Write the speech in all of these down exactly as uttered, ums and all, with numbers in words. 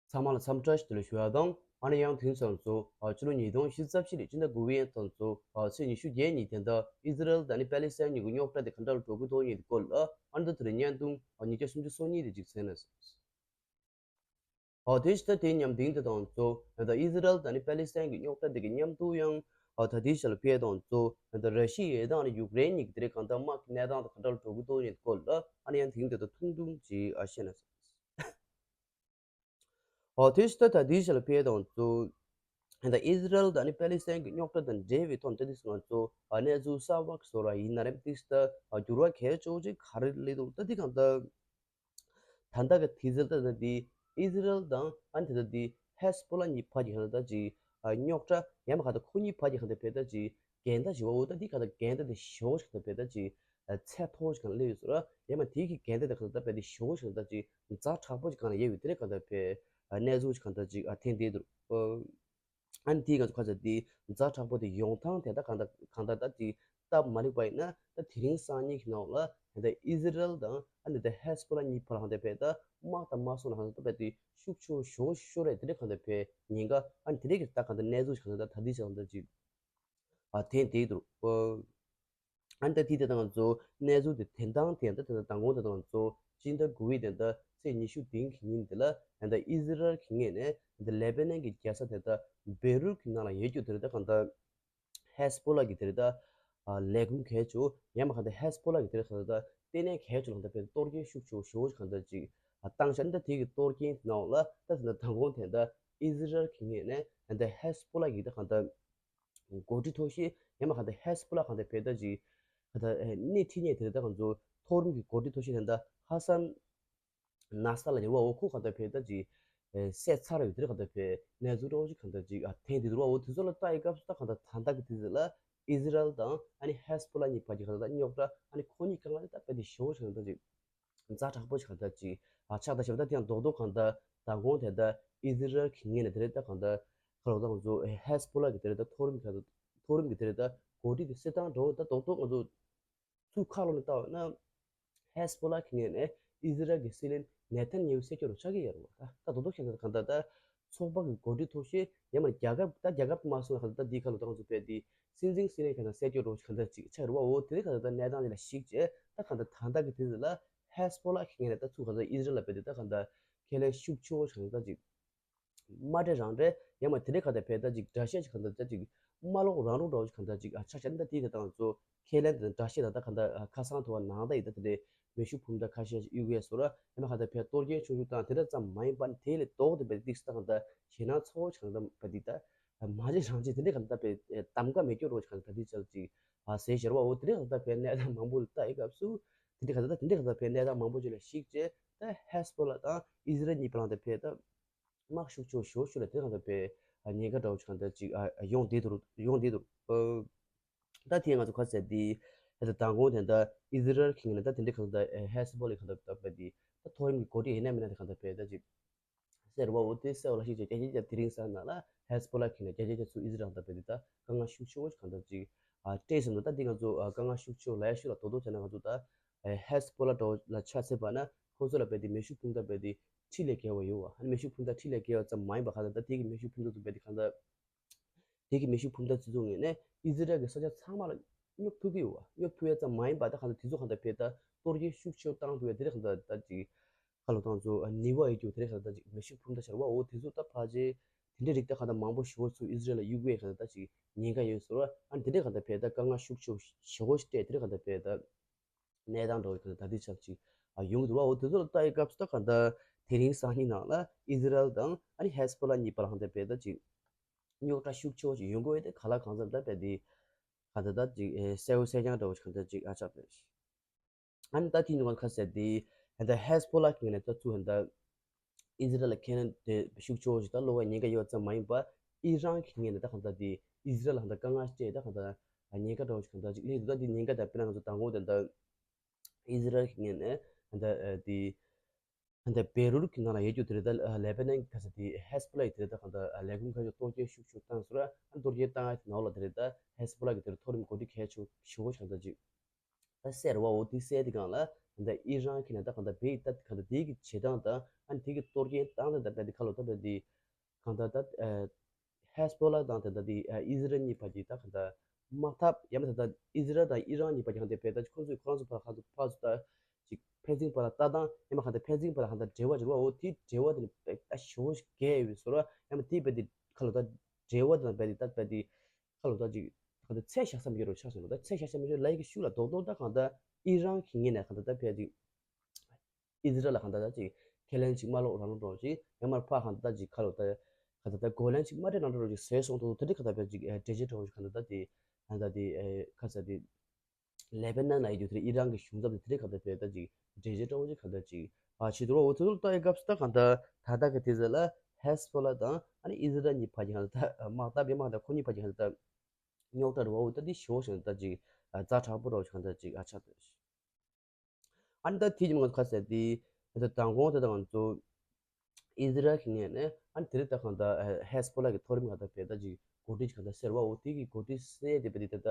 ཚང་མ་ལ་འཚམས་འདྲི་ཞུ་དེ་ལ་ཞུ་ཡ་དང་། ཨ་ནི་ཡང་དེང་སང་ཚོ་ཨ་ཕྱི་ལོ་ཉིས་སྟོང་ཉི་ཤུ་རྩ་བཞི་ལོའི་སྤྱི་ཟླ་དགུ་པའི་ཡན་དང་ཚོ་ཨ་ཚེས་ཉི་ཤུ་བརྒྱད་ཉིན་དེ་འདྲ་ཨི་ཟི་རལ་དང་ནི་པེ་ལི་སི་ཐན་གཉིས་ཀྱི་རྙོག་དྲ་དེ་ག་འདྲ་ལ་འགྲོ་གི་འདུག་ཉིན་དེ་སྐོར་ལ་ཨ་ནི་ད་དེ་རིང་བརྙན་ཐུང་ཨ་ཉིས་བརྒྱ་སུམ་ཅུ་སོ་གཉིས་དེ་ཅིག་གསན་ན། ཨོ་དེ་ཕྱི་ད་དེ་མཉམ་དེང་དེ་དང་གཙོ་ད་ཨི་ཟི་རལ་དང་ནི་པེ་ལི་སི་ཐན་གྱི་རྙོག་དྲ་དེ་གི་མཉམ་དུ་ཡང་ཨོ་ད་དེ་ཕྱི་ལ་ཕེ་དང་གཙོ་ད་ར་ཤི་ཡ་དང་ནི་ཡུཀ་རེན་གཉིས་ཀྱི་དེ་རེ་གང་ལྟར་དམག་གི་གནས་སྟངས་དང་ག་འདྲ་ལ་འགྲོ་གི་འདུག་ཉིན་སྐོར་ལ་ཨ་ནི་ཡང་དེང་དེ་དང་ཐུང་ཐུང་ཅིག་ཨ་བཤད་ན། ཨོ་དེ་ཕྱི་ད་ད་དེ་ཕྱི་ལ་ཕེ་དང་གཙོ་ད་ཨི་ཟི་རལ་དང་ནི་པེ་ལི་སི་ཐན་གྱི་རྙོག་དྲ་དང་འབྲེལ་བའི་ཐོག་ད་དེ་ང་ཚོ་ཨ་གནས་ཚུལ་གསར་པ་བཟོ་ར་ཡིན་ན་རེམ་དེ་ཕྱི་ད་འགྱུར་བ་གལ་ཆེ་ཅིག་ག་རེ་སླེབས་འདུག་ད་དེ་གང་ལྟར། ད་ལྟ་གི་དུས་ཚོད་ལྟར་ན་འདི་ཨི་ཟི་རལ་དང་ཨ་ནི་ད་ལྟ་འདི་ཧེ་སི་པོ་ལ་གཉིས་བར་གྱི་གང་ལྟར་ཅིག་རྙོག་དྲ་ཡང་མ་གང་ལྟར་ཁོ་གཉིས་བར་གྱི་གང་ལྟར་བས་ད་ཅིག་འགལ་ཟླ་ཞིག་འོ་ད་འདི་གང་ལྟར་འགལ་ཟླ་དེ་ཞོག་ཞིག་གང་ལྟར་བས་ད་ཅིག་ཚད་མཐོ་ཞིག་གང་སླེབས་ཡོད་ཟེར་ར་ཡང་མ་དེའི་གི་འགལ་ཟླ་དེ་གང་ལྟར་བས་དེ་ཞོག་ཞིག་གང་ལྟར་ཅིག་ཛ་དྲག་པོ་ཞིག་གང་ལ་ཡོད་ཡོད་དེ་རེད་གང་ལྟར་བས་གནས་ཚུལ་ཞིག་གང་ལྟར་ཅིག་ཐེངས་འདི་འདུག་ཨ་ནི་དེའི་ང་ཚོ་ཁ་ཚ་དེ་ཛ་དྲག་པོ་དེ་ཡོང་ཐང་དེ་ད་གང་ལྟར་གང་ལྟར་ད་དེ་སྟབས་མ་ལེགས་པ་ཡིན་ན་ད་དེ་རིང་སང་ཉིན་གྱི་ནང་ལ་ད་ཨི་ཟི་རལ་དང་ཨ་ནི་ད་ཧེ་སི་པོ་ལ་གཉིས་བར་ལ་གང་ལྟར་བས་ད་དམག་དང་དམག་སོང་ལ་གང་ལྟར་བས་དེ་ཤུགས་ཆེ་ཤོས་ཤོས་རེད་དེ་འདྲ་གང་ལྟར་བས་ཉེན་ཁ་ཨ་ནི་དེ་འདྲ་གི་ད་གང་ལྟར་གནས་ཚུལ་གང་ལྟར་ད་དེ་ཞིག་གང་ལྟར་ཅིག་ཨ་དེ་དེ་འདུག་ཨ་ནི་ད་དེ་དེ་དང་ང་ཚོ་གནས་ཚུལ་དེ་དེ་དང་དེ་ད་དེ་དང་གོང་དེ་དང་ང་ཚོ་སྤྱི་ཟླ་དགུ་པའི་དེ་ད་ཚེས་ཉི་ཤུ་བདུན་གྱི་ཉིན་དེ་ལ་ད་ཨི་ཟི་རལ་གྱི་ངོས་ནས་ད་ལེ་པ་ནན་གྱི་རྒྱལ་ས་དེ་ད་བེ་རུད་ཀྱི་ནང་ལ་ཡོད་རྒྱུ་དེ་རེད་ད་གང་ལྟར་ཧེ་སི་པོ་ལ་གི་དེ་རེད་ད་ལས་ཁུངས་གལ་ཆེ་ཡང་མ་གང་ལྟར་ཧེ་སི་པོ་ལ་གི་དེ་རེད་གང་ལྟར་ལྟེ་གནས་གལ་ཆེ་གང་ལྟར་བས་གཏོར་སྐྱོན་ཤུགས་ཆེ་ཤོས་གང་ལྟར་ཅིག་བཏང་ཤག་ད་དེ་གི་གཏོར་སྐྱོན་དེ་ནང་ལ་ད་དེ་ད་དང་གོང་དེ་ད་ཨི་ཟི་རལ་གྱི་ངོས་ནས་ད་ཧེ་སི་པོ་ལ་གི་ད་གང་ལྟར། འགོ་ཁྲིད་མཐོ་ཤོས་ཡང་མ་གང་ལྟར་ཧེ་སི་པོ་ལ་གང་ལྟར་བས་ད་ཅིག་གང་ལྟར་སྣེ་ཁྲིད་མཁན་དེ་ད་ང་ཚོ་མཐོ་རིམ་གྱི་འགོ་ཁྲིད་མཐོ་ཤོས་དེ་ད་ཧ་སན་ནཱ་སར་ལ་ཡོད་པ་འོ་ཁོ་གང་ལྟར་བས་ད་ཅིག་བསད་ཚར་ཡོད་དེ་གང་ལྟར་བས་གནས་ཚུལ་རོགས་ཅིག་གང་ལྟར་ཅིག་ཨ་ཐེངས་དེ་དུ་ར་འོ་དེ་ཚོ་ལ་ལྟ་ཡི་སྐབས་སུ་ད་གང་ལྟར་ད་ལྟ་གི་དུས་ཚོད་ལ་ཨི་ཟི་རལ་དང་ཨ་ནི་ཧེ་སི་པོ་ལ་གཉིས་བར་གྱི་གང་ལྟར་རྙོག་དྲ་ཨ་ནི་ཁོ་གཉིས་གང་ལ་ད་བས་དེ་ཞོ་ཞིག་གང་ལྟར་ཅིག་ཛ་དྲག་པོ་ཞིག་གང་ལྟར་ཅིག་ཨ་ཆགས་ད་ཞབས་ད་དེ་ཡང་རྡོག་རྡོག་གང་ལྟར་མདང་དགོང་དེ་ལྟར་ཨི་ཟི་རལ་གྱི་ངོས་ནས་དེ་རེད་ད་གང་ལྟར་ཁ་ལོ་ད་ང་ཚོ་ཧེ་སི་པོ་ལ་གི་དེ་རེད་ད་མཐོ་རིམ་གང་ལྟར་མཐོ་རིམ་གི་དེ་རེད་ད་འགོ་ཁྲིད་དེ་སྲིད་ཏང་འགྲོ་ད་རྡོག་རྡོག་ང་ཚོ་ཚུར་ཁ་ལོ་ནས་ལྟ་བ་ན་ཧེ་སི་པོ་ལ་གི་ངོས་ནས་ཨི་ཟི་རལ་གི་སྲིད་བློན་ནེ་ཐན་ཡ་ཧུ་བསད་རྒྱུ་རུ་ཆགས་ཀྱི་ཡོད་རེད་བ། ད་ད་རྡོག་རྡོག་ཤིག་གང་ལྟར་གང་ལྟར་ད། ཚོགས་པ་གི་འགོ་ཁྲིད་མཐོ་ཤོས་ཡང་མ་རྒྱལ་ཁབ་ད་རྒྱལ་ཁབ་དམར་གསུམ་ལ་གང་ལྟར་ད་འདི་ཁ་ལོ་ཏང་ཚོ་པས་འདི་སྲིད་འཛིན་སྲིད་བློན་གང་ལྟར་གསལ་སྐྱོད་རོགས་གང་ལྟར་ཅིག་ཆགས་རེད་བ། འོ་དེ་རིང་གང་ལྟར་ད་གནས་སྟངས་འདི་ལ་གཞིགས་བྱས་ད་གང་ལྟར་ད་ལྟ་གི་དུས་ཚོད་ལ་ཧེ་སི་པོ་ལ་གི་ངོས་ནས་ད་ཚུར་གང་ལྟར་ཨི་ཟི་རལ་ལ་བས་ཏེ་ད་གང་ལྟར་ཁས་ལེན་ཤུགས་ཆེ་བོ་གང་ལྟར་ཅིག་མ་སྤྲད་རང་སྤྲད་ཡང་མ་དེ་རིང་གང་ལྟར་བས་ད་ཅིག་འགྲེལ་བཤད་ཅིག་གང་ལྟར་ད་ཅིག་མ་ལོག་རང་ལོག་འདྲ་བོ་ཅིག་གང་ལྟར་ཅིག་ཨ་ཆ་ཤ་འདི་ད་དེ་ད་ཏང་ཚོ་ཁས་ལེན་དང་འདྲ་བཤད་དང་ད་ག་འདྲ་ཁ་སང་ཐོ་བ་ནང་ད་ཡི་ད་དེ་འདྲའི་མེ་ཤུགས་འཕུར་མདའ་ཁ་ཤས་ཤིག་གཡུག་ཡས་སོ་ར་ཡང་ན་ག་འདྲ་ཕན་གཏོར་སྐྱོན་ཆུང་ཆུང་བཏང་དེ་འདྲ་ཙམ་མ་ཡིན་པ་ནི་དེ་ལས་ལྡོག་ཏུ་བས་ཏིག་སི་ད་ག་འདྲ་ཞེད་སྣང་ཚ་བོ་ཞིག་ག་འདྲ་བ་འདི་ད་མ་བྱེད་རང་བྱེད་དེ་འདྲ་ག་འདྲ་བས་གདམ་ག་མེད་སྐྱོ་རོ་ཞིག་ག་འདྲ་འདི་ཅག་ཅིག་ཨ་ཟེར་ཞེར་བ་འོ་དེ་འདྲ་ག་འདྲ་བས་གནས་སྟངས་མང་པོ་ལ་ལྟ་ཡི་སྐབས་སུ་དེ་འདྲ་ག་འདྲ་ད་དེ་འདྲ་ག་འདྲ་བས་གནས་སྟངས་མང་པོ་ཅིག་ལ་གཞིགས་བྱས་ད་ཧེ་སི་པོ་ལ་དང་ཨི་ཟི་རལ་གཉིས་བར་ལ་ད་བས་ད། དམག་ཤུགས་ཆེ་ཤོས་ཤོས་ལ་དེ་གང་ལྟར་བས་ཉེན་ཁ་འདྲ་བོ་ཞིག་གང་ལྟར་ཅིག་ཡོང་བསྡད་འདུག་ཡོང་བསྡད་འདུག་ད་དེ་ང་ཚོ་ག་ཟེར་དེ་ད་མདང་དགོང་དེ་འདྲ་ཨི་ཟི་རལ་གྱི་ངོས་ནས་ད་དེ་འདྲ་གང་ལྟར་ཧེ་སི་པོ་ལ་གང་ལྟར་བས་དེ་ད་མཐོ་རིམ་གྱི་འགོ་ཁྲིད་ཡིན་ན་མིན་ན་དེ་གང་ལྟར་བས་ད་ཅིག་ཟེར་བ་འོ་དེ་གསལ་བ་ལ་ཞིག་བྱས་རྒྱ་ཆེ་རྒྱ་དེ་རིང་གསལ་ན་ལ་ཧེ་སི་པོ་ལ་གི་ངོས་ནས་རྒྱ་ཆེ་རྒྱ་ཚུར་ཨི་ཟི་རལ་གང་ལྟར་བས་དེ་ད་དཀའ་ངལ་ཤུགས་ཆེ་བོ་ཞིག་གང་ལྟར་ཅིག་སྤྲད་ཟིན་འདུག་ད་དེ་ང་ཚོ་དཀའ་ངལ་ཤུགས་ཆེ་བོ་ལ་ཡ་ཤུ་ལ་དོ་དོ་བྱས་ན་ང་ཚོ་ད། ཧེ་སི་པོ་ལ་འདྲ་བོ་ལ་ཆ་མཚོན་པ་ན་ཁོ་ཚོ་ལ་བས་ཏེ་མེ་ཤུགས་འཕུར་མདའ་བས་ཏེ་ཁྲི་ལས་བརྒལ་བ་ཡོད་བ། ཨ་ནི་མེ་ཤུགས་འཕུར་མདའ་ཁྲི་ལས་བརྒལ་བ་ཙམ་མ་ཡིན་པ་གང་ལྟར་ད་དེ་གི་མེ་ཤུགས་འཕུར་མདའ་ཚོ་བས་ཏེ་གང་ལྟར་དེ་གི་མེ་ཤུགས་འཕུར་མདའ་ཚོ་ཚོ་ངོས་ནས་ཨི་ཟི་རལ་གྱི་ས་ཆ་ཚང་མ་ལ་སྙོབ་ཐུབ་ཀྱི་ཡོད་བ། སྙོབ་ཐུབ་ཡ་ཙམ་མ་ཡིན་པ་ད་གང་ལྟར་དེ་ཚོ་གང་ལྟར་བས་ད་གཏོར་སྐྱོན་ཤུགས་ཆེ་བཏང་ཐུབ་ཡ་དེ་རེད་གང་ལྟར་ད་ཅིག་ཁ་ལོ་ཏང་ཚོ་ནི་བ་ཡི་རྒྱུ་དེ་རེད་གང་ལྟར་ད་ཅིག་མེ་ཤུགས་འཕུར་མདའ་ཤར་བ་འོ་དེ་ཚོ་ད་ཕལ་ཆེར་དེ་འདྲའི་རིགས་ད་གང་ལྟར་མང་པོ་ཞེ་པོ་ཚོ་ཨི་ཟི་རལ་ལ་གཡུག་ཡས་གང་ལྟར་ད་ཅིག་ཉེན་ཁ་ཡོད་ཟེར་བ། ཨ་ནི་དེ་འདྲའི་གང་ལྟར་བས་ད་དཀའ་ངལ་ཤུགས་ཆེ་ཞེ་པོ་ཞིག་སྤྲད་དེ་རེད་གང་ལྟར་བས་ད། གནས་སྟངས་འདྲ་བོ་གང་ལྟར་ད་དེ་ཆགས་ཅིག་ཡོང་གི་འདུག་བ། འོ་དེ་ཚོ་ལ་ལྟ་ཡི་སྐབས་སུ་ད་གང་ལྟར་དེ་རིང་སང་ཉིན་ནང་ལ་ཨི་ཟི་རལ་དང་ཨ་ནི་ཧེ་སི་པོ་ལ་གཉིས་བར་ལ་གང་ལྟར་བས་ད་ཅིག་རྙོག་དྲ་ཤུགས་ཆེ་བོ་ཞིག་ཡོང་གི་ཡོད་དེ་ག་ལ་གང་འཚམ་ད་བས་དེ་གང་ལྟར་ད་ཅིག་གསལ་བོ་གསལ་རྐྱང་འདྲ་བོ་ཞིག་གང་ལྟར་ཅིག་ཨ་ཆགས་པས། ཨ་ནི་ད་དེ་ནི་ང་ཁ་ཟེར་དེ་ད་ཧེ་སི་པོ་ལ་གི་ངོས་ནས་ད་ཚུར་ད་ཨི་ཟི་རལ་ལ་ཁས་ལེན་དེ་ཤུགས་ཆེ་བོ་ཞིག་ད་བསློག་པའི་ཉེན་ཁ་ཡོད་ཙམ་མ་ཡིན་པ་ཨི་རན་གི་ངོས་ནས་ད་གང་ལྟར་དེ་ཨི་ཟི་རལ་ལ་གང་ལྟར་དཀའ་ངལ་སྤྲད་ད་གང་ལྟར་ཉེན་ཁ་འདྲ་བོ་ཞིག་གང་ལྟར་ཅིག་སླེབས་འདུག་ད་དེ་ཉེན་ཁ་ད་དཔེར་ན་ང་ཚོ་མདང་དགོང་དེ་ད། ཨི་ཟི་རལ་གྱི་ངོས་ནས་ད་དེ་ད་བེ་རུད་ཀྱི་ནང་ལ་ཡོད་རྒྱུ་དེ་རེད་ད། ལེ་པ་ནན་ག་ས་དེ་ཧེ་སི་པོ་ལ་ཡི་དེ་རེད་ད། གང་ད་ལས་ཁུངས་ཁ་ཤས་གཏོར་སྐྱོན་ཤུགས་ཆེ་བཏང་ཟེར་བ། གཏོར་སྐྱོན་བཏང་ཡ་དེ་ནང་ལ་དེ་རེད་ད། ཧེ་སི་པོ་ལ་གི་དེ་རེད་མཐོ་རིམ་འགོ་ཁྲིད་གལ་ཆེ་ཞེ་པོ་ཞིག་ད་ཅིག་ད་གསལ་བ་འོ་དེ་གསལ་དེ་གང་ལ་ གང་ལྟར་ཨི་རན་གྱི་ནང་ད་གང་ལྟར་བེད་ད་གང་ལྟར་དེའི་གི་བྱེད་སྟངས་དང་ཨ་ནི་དེའི་གི་གཏོར་སྐྱོན་བཏང་ད་ད་བེད་དེ་ཁ་ལོ་ད་བེད་དེ་གང་ལྟར་ད་ཧེ་སི་བྷོ་ལ་དང་དེ་ལྟར་དེ་ཨི་ཟི་རལ་གཉིས་བར་གྱི་ད་གང་ལྟར་དམག་འཐབ་ཡང་མིན་ད་ལྟ་ཨི་ཟི་རལ་དང་ཨི་རན་གཉིས་བར་གྱི་གང་ལྟར་བེད་ད་ཁོང་ཚོས་ཁོ་རང་ཚོ་བར་གང་ལྟར་ཕར་ཚུར་ད་ཅིག་ཕན་ཚུན་བར་ལ་ལྟ་སྟངས་ཡང་མིན་གང་ལྟར་ཕན་ཚུན་བར་ལ་གང་ལྟར་འབྲེལ་བ་འབྱོར་བ་འོ་དེའི་འབྲེལ་བ་དེ་ནི་བེད་ད་ཞེ་པོ་ཞིག་རྒྱས་ཡོད་པའི་བཟོ་འདྲ་ཡང་མིན་དེའི་བེད་དེ་ཁ་ལོ་ད་འབྲེལ་བ་དང་བེད་དེ་ད་བེད་དེ། ཁ་ལོ་ད་ཅིག་གང་ལྟར་ཚད་བཞག་ས་མི་འགྱུར་རོ་ཆགས་སོང་ལོ། ད་ཚད་བཞག་ས་མི་འགྱུར་ལ་ཡི་གེ་ཤུགས་ལ་རྡོག་རྡོག་ད་གང་ལྟར་ཨི་རན་གྱི་ངོས་ནས་གང་ལྟར་ད་ཕལ་ཅིག་ཨི་ཟི་རལ་ལ་གང་ལྟར་ད་ཅིག་ཁས་ལེན་ཅིག་མ་ལོག་རང་རོགས་ཅིག་ཡང་མར་ཕ་གང་ལྟར་ད་ཅིག་ཁ་ལོ་ད་གང་ལྟར་ད་རྒོལ་ལན་ཅིག་མ་སྤྲད་རང་རོགས་ཅིག་བཟོས་སོང་དུ་དེ་འདྲ་གང་ལྟར་ཕལ་ཅིག་འགྲེལ་བརྗོད་འགྲོ་ཅིག་གང་ལྟར་ད་དེ་གང་ལྟར་དེ་ཁ་ས་དེ། ལེ་བྷ་ནན་ལ་ཡོད་དུས་དེར་ཨི་རན་གྱི་གཞུང་ཚབ་དེ་དེ་རིང་གང་ལྟར་བས་ད་ཅིག་འགྲེལ་བརྗོད་སྤྲོ་བོ་ཅིག་གང་ལྟར་ཅིག་ཨ་བྱེད་འདུག་འོ་དེ་ཚོ་ལྟ་ཡི་སྐབས་སུ་ད་གང་ལྟར་ད་ལྟ་གི་དེ་ཚོ་ལ་ཧེ་སི་བྷོ་ལ་དང་ཨ་ནི་ཨི་ཟི་རལ་གཉིས་བར་གྱི་གང་ལྟར་ད་དམག་འཐབ་ཡ་མ་གང་ལྟར་ཁོ་གཉིས་བར་གྱི་གང་ལྟར་ད་རྙོག་དྲ་རུ་བ་འོ་ད་འདི་ཞོ་ཞིང་ད་ཅིག་ཛ་དྲག་པོ་རོ་ཅིག་གང་ལྟར་ཅིག་ཨ་ཆགས་འདུག་ཨ་ནི་ད་དེ་ཉིན་ང་ཚོ་ཁ་གསལ་དེ་ད་མདང་དགོང་དེ་ད་ང་ཚོ་ཨི་ཟི་རལ་གྱི་ངོས་ནས་ཨ་ནི་དེ་རིང་ད་གང་ལྟར་ཧེ་སི་བྷོ་ལ་གི་མཐོ་རིམ་གང་ལྟར་བས་ད་ཅིག་འགོ་ཁྲིད་གང་ལྟར་ཟེར་བ་འོ་དེ་གི་འགོ་ཁྲིད་ཟེར་དེ་བས་དེ་ད་ལྟ་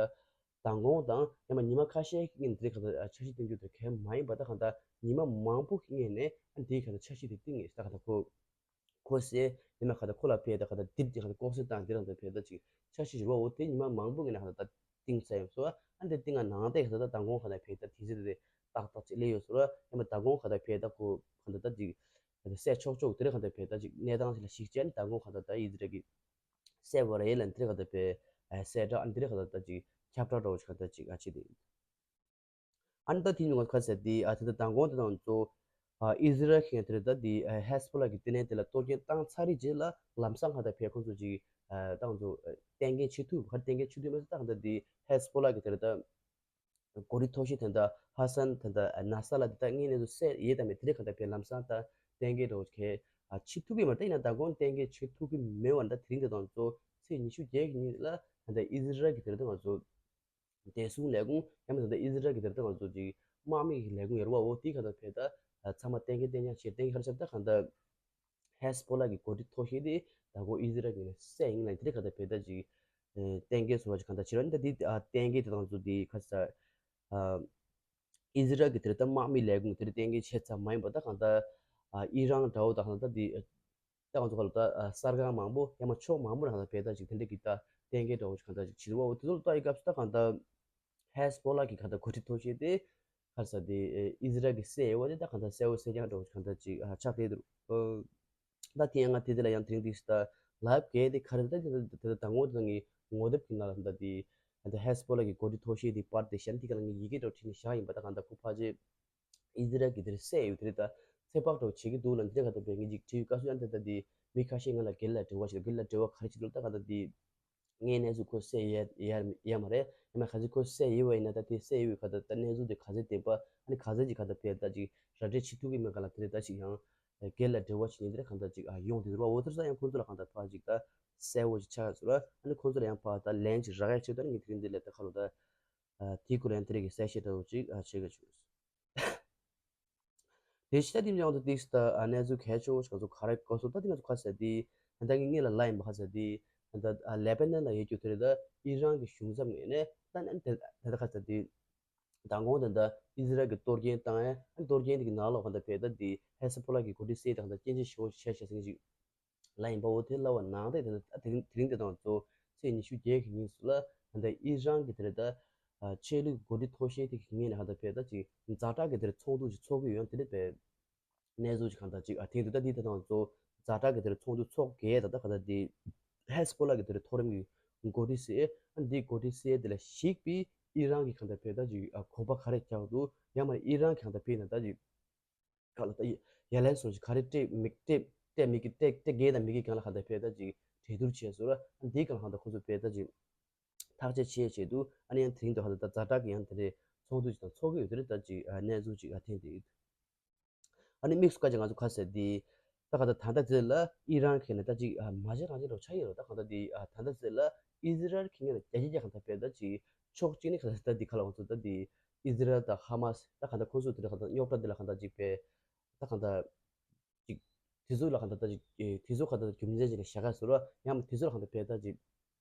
མདང་དགོང་དང་ཡང་མ་ཉི་མ་ཁ་ཤས་ཀྱི་ངོས་ནས་དེ་རིང་གང་ལྟར་འཆར་གཞི་བཏིང་རྒྱུ་དེ་གལ་མ་ཡིན་པ་ད་གང་ལྟར་ཉི་མ་མང་པོ་གི་ངོས་ནས་ཨ་ནི་དེ་གི་གང་ལྟར་འཆར་གཞི་དེ་བཏིང་ངེས་ད་གང་ལྟར་ཁོ། ཁོ་སེ་ཉི་མ་ག་ད་ཁོ་ལ་ཕེ་ད་ག་ད་དིབ་ཀྱི་ག་ད་ལྐོག་ཟ་བཏང་དེ་རང་ད་ཕེ་ད་ཅིག་འཆར་གཞི་བཞི་པ་འོ་དེ་ཉི་མ་མང་པོ་ངས་ན་ག་ད་ད་ཏིང་ས་ཡོད་སོ་ཨ་འདི་ཏིང་ང་ནང་དེ་ག་ད་ད་མདང་དགོང་ག་ད་ཕེ་ད་དེ་ཟེར་དེ་ཏག་ཏག་ཅིག་སླེབས་ཡོད་སོ་ར་ཉི་མ་མདང་དགོང་ག་ད་ཕེ་ད་ཁོ་ག་ད་ད་ཅིག་ག་ད་སེ་ཆོག་ཆོག་དེ་རེ་ག་ད་ཕེ་ད་ཅིག་གནས་སྟངས་ཅིག་ལ་ཞིག་ཅན་མདང་དགོང་ག་ད་ད་ཡི་དེ་རེ་གི་སེ་བ་ར་ཡེ་ལན་དེ་རེ་ག་ད་ཕེ་སེ་དྲ་ཨ་འདི་རེ་ག་ད་ད་ཅིག་ཁྱབ་བསྒྲགས་འདྲ་བོ་ཅིག་ག་ད་ཅིག་ཨ་ཅི་དེ། ཨ་ནི་ད་དེ་ཉིན་ང་ཁ་ཟེར་དེ་ཨ་དེ་ད་མདང་དགོང་དེ་དང་ཚོ་ཨ་ཨི་ཟི་རལ་གྱིས་དེ་ད་དེ་ཨ་ཧེ་སི་བྷོ་ལ་གི་ལྟེ་གནས་དེ་ལ་གཏོར་སྐྱོན་བཏང་ཚར་རེད་རྗེས་ལ་ལམ་སང་ཁ་ད་ཕེ་ཁོང་ཚོ་ཅིག་ཨ་ཏང་ཚོ་ཨ་གཏན་འཁེལ་བྱེད་ཐུབ་ཁ་གཏན་འཁེལ་བྱེད་ཐུབ་མེད་ད་ད་དེ་ཧེ་སི་བྷོ་ལ་གི་དེ་ད་འགོ་ཁྲིད་མཐོ་ཤོས་དེ་ད་ཧ་སན་དེ་ད་ཨ་ན་ས་ལ་དེ་ད་ངས་ནས་ཚོ་སེ་ཡེ་ད་མེད་དེ་རེད་ཁ་ད་ཕེ་ལམ་སང་ད་གཏན་འཁེལ་འགྲོ་ཁེ་ཨ་བྱེད་ཐུབ་གི་མ་ད་ཡིན་ན་ད་དགོང་གཏན་འཁེལ་བྱེད་ཐུབ་གི་མེད་བ་ད་དེ་རིང་དེ་དང་ཚོ་ཚེས་ཉི་ཤུ་བརྒྱད་གི་ཉིན་ལ་ད་ཨི་ཟི་རལ་གི་དེ་ད་ང་ཚོ། བདེ་སྲུང་ལས་ཁུངས་ཡང་མིན་ད་ལྟ་ཨི་ཟི་རལ་གྱི་དེར་ད་ང་ཚོ་ཅིག་དམག་མི་གི་ལས་ཁུངས་ཡོད་རེད་བ། འོ་དེའི་ཁ་ད་ཕེ་ད་ཚང་མ་གཏན་འཁེལ་གཏན་འཁེལ་བྱས་གཏན་འཁེལ་ཁ་ཆགས་ད་གང་ལྟར་ཧེ་སི་བྷོ་ལ་གི་འགོ་ཁྲིད་མཐོ་ཤོས་དེ་ད་ཁོ་ཨི་ཟི་རལ་གྱི་ནས་སད་ཡིན་ལ་དེ་རིང་ཁ་ད་ཕེ་ད་ཅིག་གཏན་འཁེལ་བཟོ་བ་ཅིག་གང་ལྟར་བྱེད་ར་ནི་ད་དེ་གཏན་འཁེལ་དེ་ད་ང་ཚོ་དེ་ཁ་ས་ཨི་ཟི་རལ་གྱི་དེར་ད་དམག་མི་ལས་ཁུངས་དེར་གཏན་འཁེལ་བྱས་ཙམ་མ་ཡིན་པ་ད་གང་ལྟར་ཨི་རན་འདྲ་བོ་ད་གང་ལྟར་དེ། ད་ང་ཚོ་ག་ལ་ད་གསར་ཁང་མང་པོ་ཡང་མ་ཕྱོགས་མང་པོ་ནས་ད་བལ་ད་ཅིག་དེ་འདྲ་གི་ད་གཏན་འཁེལ་འདྲ་བོ་ཅིག་གང་ད་ཅིག་བྱེད་རོགས་འོ་དེ་ཚོ་ལ་ལྟ་ཡི་སྐབས་སུ་ད་གང་ད་ཧེ་སི་བྷོ་ལ་གི་གང་ད་འགོ་ཁྲིད་མཐོ་ཤོས་དེ་ག་ས་དེ་ཨི་ཟི་རལ་གི་སེ་ཡི་བ་དེ་ད་གང་ད་གསལ་བོ་གསལ་རྐྱང་འདྲ་བོ་ཅིག་གང་ད་ཅིག་ཆགས་བསྡད་འདུག་ད་དེ་ཡང་ང་དེ་དེ་ལ་ཡང་དེ་རིང་དེ་ད་ལབ་གལ་དེ་ག་རེ་ད་དེ་ད་དེ་ད་ངོ་དེ་ད་ངའི་ངོ་དེབ་གི་ནང་ལ་ད་དེ་ད་ཧེ་སི་བྷོ་ལ་གི་འགོ་ཁྲིད་མཐོ་ཤོས་དེ་པར་དེ་གཞན་དེ་ག་ལ་ངའི་ཡི་གེ་འདྲ་བྲིས་ནས་བཞག་ཡིན་པ་ད་གང་ད་ཁོ་ཕལ་ཆེར། ཨི་ཟི་རལ་གྱི་དེར་སེ་ཡོད་དེ་རེད་ད། ཚེ་དཔག་འགྲོ་བྱེད་ཀྱི་འདུག་ལ་འདི་འདྲ་ག་ད་བས་ངེད་ཅིག་བྲིས་ཡོད་སྐབས་སུ་ཡང་དེ་ལྟ་དེ་མི་ཁ་ཤས་ང་ལ་སྒེར་ལ་འབྲེལ་བ་བྱེད་སྒེར་ལ་འབྲེལ་བ་ག་རེ་བྱེད་འདུག་ད་ག་ད་དེ་ངའི་གནས་ཚུལ་ཁོ་སེ་ཡར་ཡར་ཡར་མ་རེད་ཡང་མ་ག་ཚོད་ཁོ་སེ་ཡོད་བ་ཡིན་ན་ད་དེ་སེ་ཡོད་ག་ད་ད་གནས་ཚུལ་དེ་ག་ཚོད་བདེན་པ་ཨ་ནི་ག་ཚོད་ཅིག་ག་ད་བས་ད་ཅིག་ར་སྤྲོད་བྱེད་ཐུབ་ཀྱི་མེད་ག་ལ་དེ་རེད་ད་ཅིག་ཡང་སྒེར་ལ་འབྲེལ་བ་བྱེད་ཉེན་དེ་རེད་གང་ད་ཅིག་ཨ་ཡོང་དེ་རེད་བ། འོ་དེར་ས་ཡང་ཁོང་ཚོ་ལ་གང་ད་ཕར་ཅིག་ད་གསལ་བོ་ཅིག་ཆགས་ཚོད་ར་ཨ་ནི་ཁོང་ཚོ་ལ་ཡང་ཕར་ད་ལན་ཅིག་རག་ཡ་ཆེད་ད་ངས་དེ་རིང་འདི་ལས་ད་ཁ་ལོ་ད། དེའི་སྐོར་ཡང་དེ་རིང་གི་གསལ་བཤད་འདྲ་བོ་ཅིག་བྱེད་དགོས་བྱུང་། དེ་ཕྱི་ད་དེ་མཉམ་དུ་ཏིག་ད་གནས་ཚུལ་གལ་ཆེ་བོ་ཞིག་ང་ཚོ་ག་རེ་གོ་སོང་ད་དེ་ང་ཚོ་ཁ་ཟེར་དེ་ད་ངས་ངེད་ལ་ལ་ཡིན་པ་ཁ་ཟེར་དེ་ད་ལེ་པེ་ནན་ལ་ཡོད་རྒྱུ་དེ་རེད་ད་ཨི་རན་གྱི་གཞུང་ཚབ་ངོས་ནས་ད་ད་ད་ཁ་ཟེར་དེ་མདང་དགོང་དེ་ད་ཨི་ཟི་རལ་གྱི་གཏོར་སྐྱོན་བཏང་ཡ་གཏོར་སྐྱོན་དེ་གི་ནང་ལོགས་ཁ་ད་བས་ད་དེ་ཧེ་སི་བྷོ་ལ་གི་འགོ་ཁྲིད་སྲིད་དང་ད་སྐྱོན་བརྗོད་ཞེ་བོ་བྱས་བྱས་ཟིན་ཅིག་ལ་ཡིན་པ་འོ་དེ་ལ་བ་ནང་དེ་དེ་དེ་རིང་དེ་དང་གཙོ་ཚེས་ཉི་ཤུ་བརྒྱད་ཀྱི་ཉིན་སུ་ལ་ཧ་ད་ཨི་རན་གྱི་དེར་ད་ཆོས་ལུགས་འགོ་ཁྲིད་མཐོ་ཤོས་དེ་གི་ངོས་ནས་ཧ་ད་བས་ད་ཅིག་ཛ་དྲག་གི་དེར་ཚོགས་འདུ་ཅིག་ཚོགས་ཀྱི་ཡོད་དེ་རེད་པས་གནས་ཚུལ་ཅིག་གང་ད་ཅིག་ཨ་ཐེངས་དུ་ད་དེ་དེ་དང་གཙོ་ཛ་དྲག་གི་དེར་ཚོགས་འདུ་ཚོགས་གས་ད་ད་ག་ད་དེ་ཧེ་སི་བྷོ་ལ་གི་དེར་མཐོ་རིམ་གྱི་འགོ་ཁྲིད་སྲིད་ཨ་འདི་འགོ་ཁྲིད་སྲིད་དེ་ལ་གཞིགས་པའི་ཨི་རན་གྱི་གང་ད་བས་ད་ཅིག་ཨ་གོམ་པ་ག་རེ་རྒྱག་འདུག་ཡང་མ་ཨི་རན་གྱི་གང་ད་བས་ན་ད་ཅིག་ག་ལ་ད་ཡ་ལན་སོང་ཞིག་ག་རེ་སྤྲད་མི་སྤྲད་སྤྲད་མི་གི་སྤྲད་སྤྲད་དགོས་དང་མི་གི་གང་ལ་གང་ལྟར་བས་ད་ཅིག་གྲོས་བསྡུར་བྱས་སོང་ར་འདིའི་གང་ལ་གང་ལྟར་ཁོ་ཚོ་བས་ད་ཅིག་ཐག་གཅོད་བྱས་བྱས་འདུག་ཨ་ནི་ཡང་དེ་རིང་དུ་གང་ལྟར་ད་ཛ་དྲག་གི་ཡང་དེ་རེད་ཚོགས་འདུ་ཅིག་དང་ཚོགས་ཀྱི་ཡོད་དེ་རེད་ད་ཅིག་གནས་ཚུལ་ཅིག་ཨ་ཐེངས་དེ་ཡོད། ཨ་ནི་དམིགས་སུ་བཀར་ཅིག་ང་ཚོ་ཁ་གསལ་དེ་ད་གང་ལྟར་ད་ལྟ་ཚེ་ལ་ཨི་རན་གི་ནས་ད་ཅིག་མ་བྱས་རང་བྱས་རོགས་ཆ་ཡོད་རོགས་ད་གང་ལྟར་དེ་ད་ལྟ་ཚེ་ལ་ཨི་ཟི་རལ་གི་ངོས་ལ་རྒྱ་ཆེ་རྒྱ་གང་ལྟར་བས་ད་ཅིག་ཕྱོགས་གཅིག་ནས་གང་ལྟར་ད་འདི་ཁ་ལ་ང་ཚོ་ད་འདི་ཨི་ཟི་རལ་དང་ཧ་མ་སི་ད་གང་ལྟར་ཁོ་ཚོ་དེ་ལ་གང་ལྟར་རྙོག་དྲ་འདི་ལ་གང་ལྟར་ཅིག་པས་ད་གང་ལྟར་ཅིག་དེ་ཚོ་ལ་གང་ལྟར་ད་ཅིག་དེ་ཚོ་གང་ལྟར་རྒྱུ་མཚན་ཅིག་ལ་བཞག་ག་ཟེར་རོ་ཡང་མ་དེ་ཚོ་ལ་གང་ལྟར་བས་ད་ཅིག་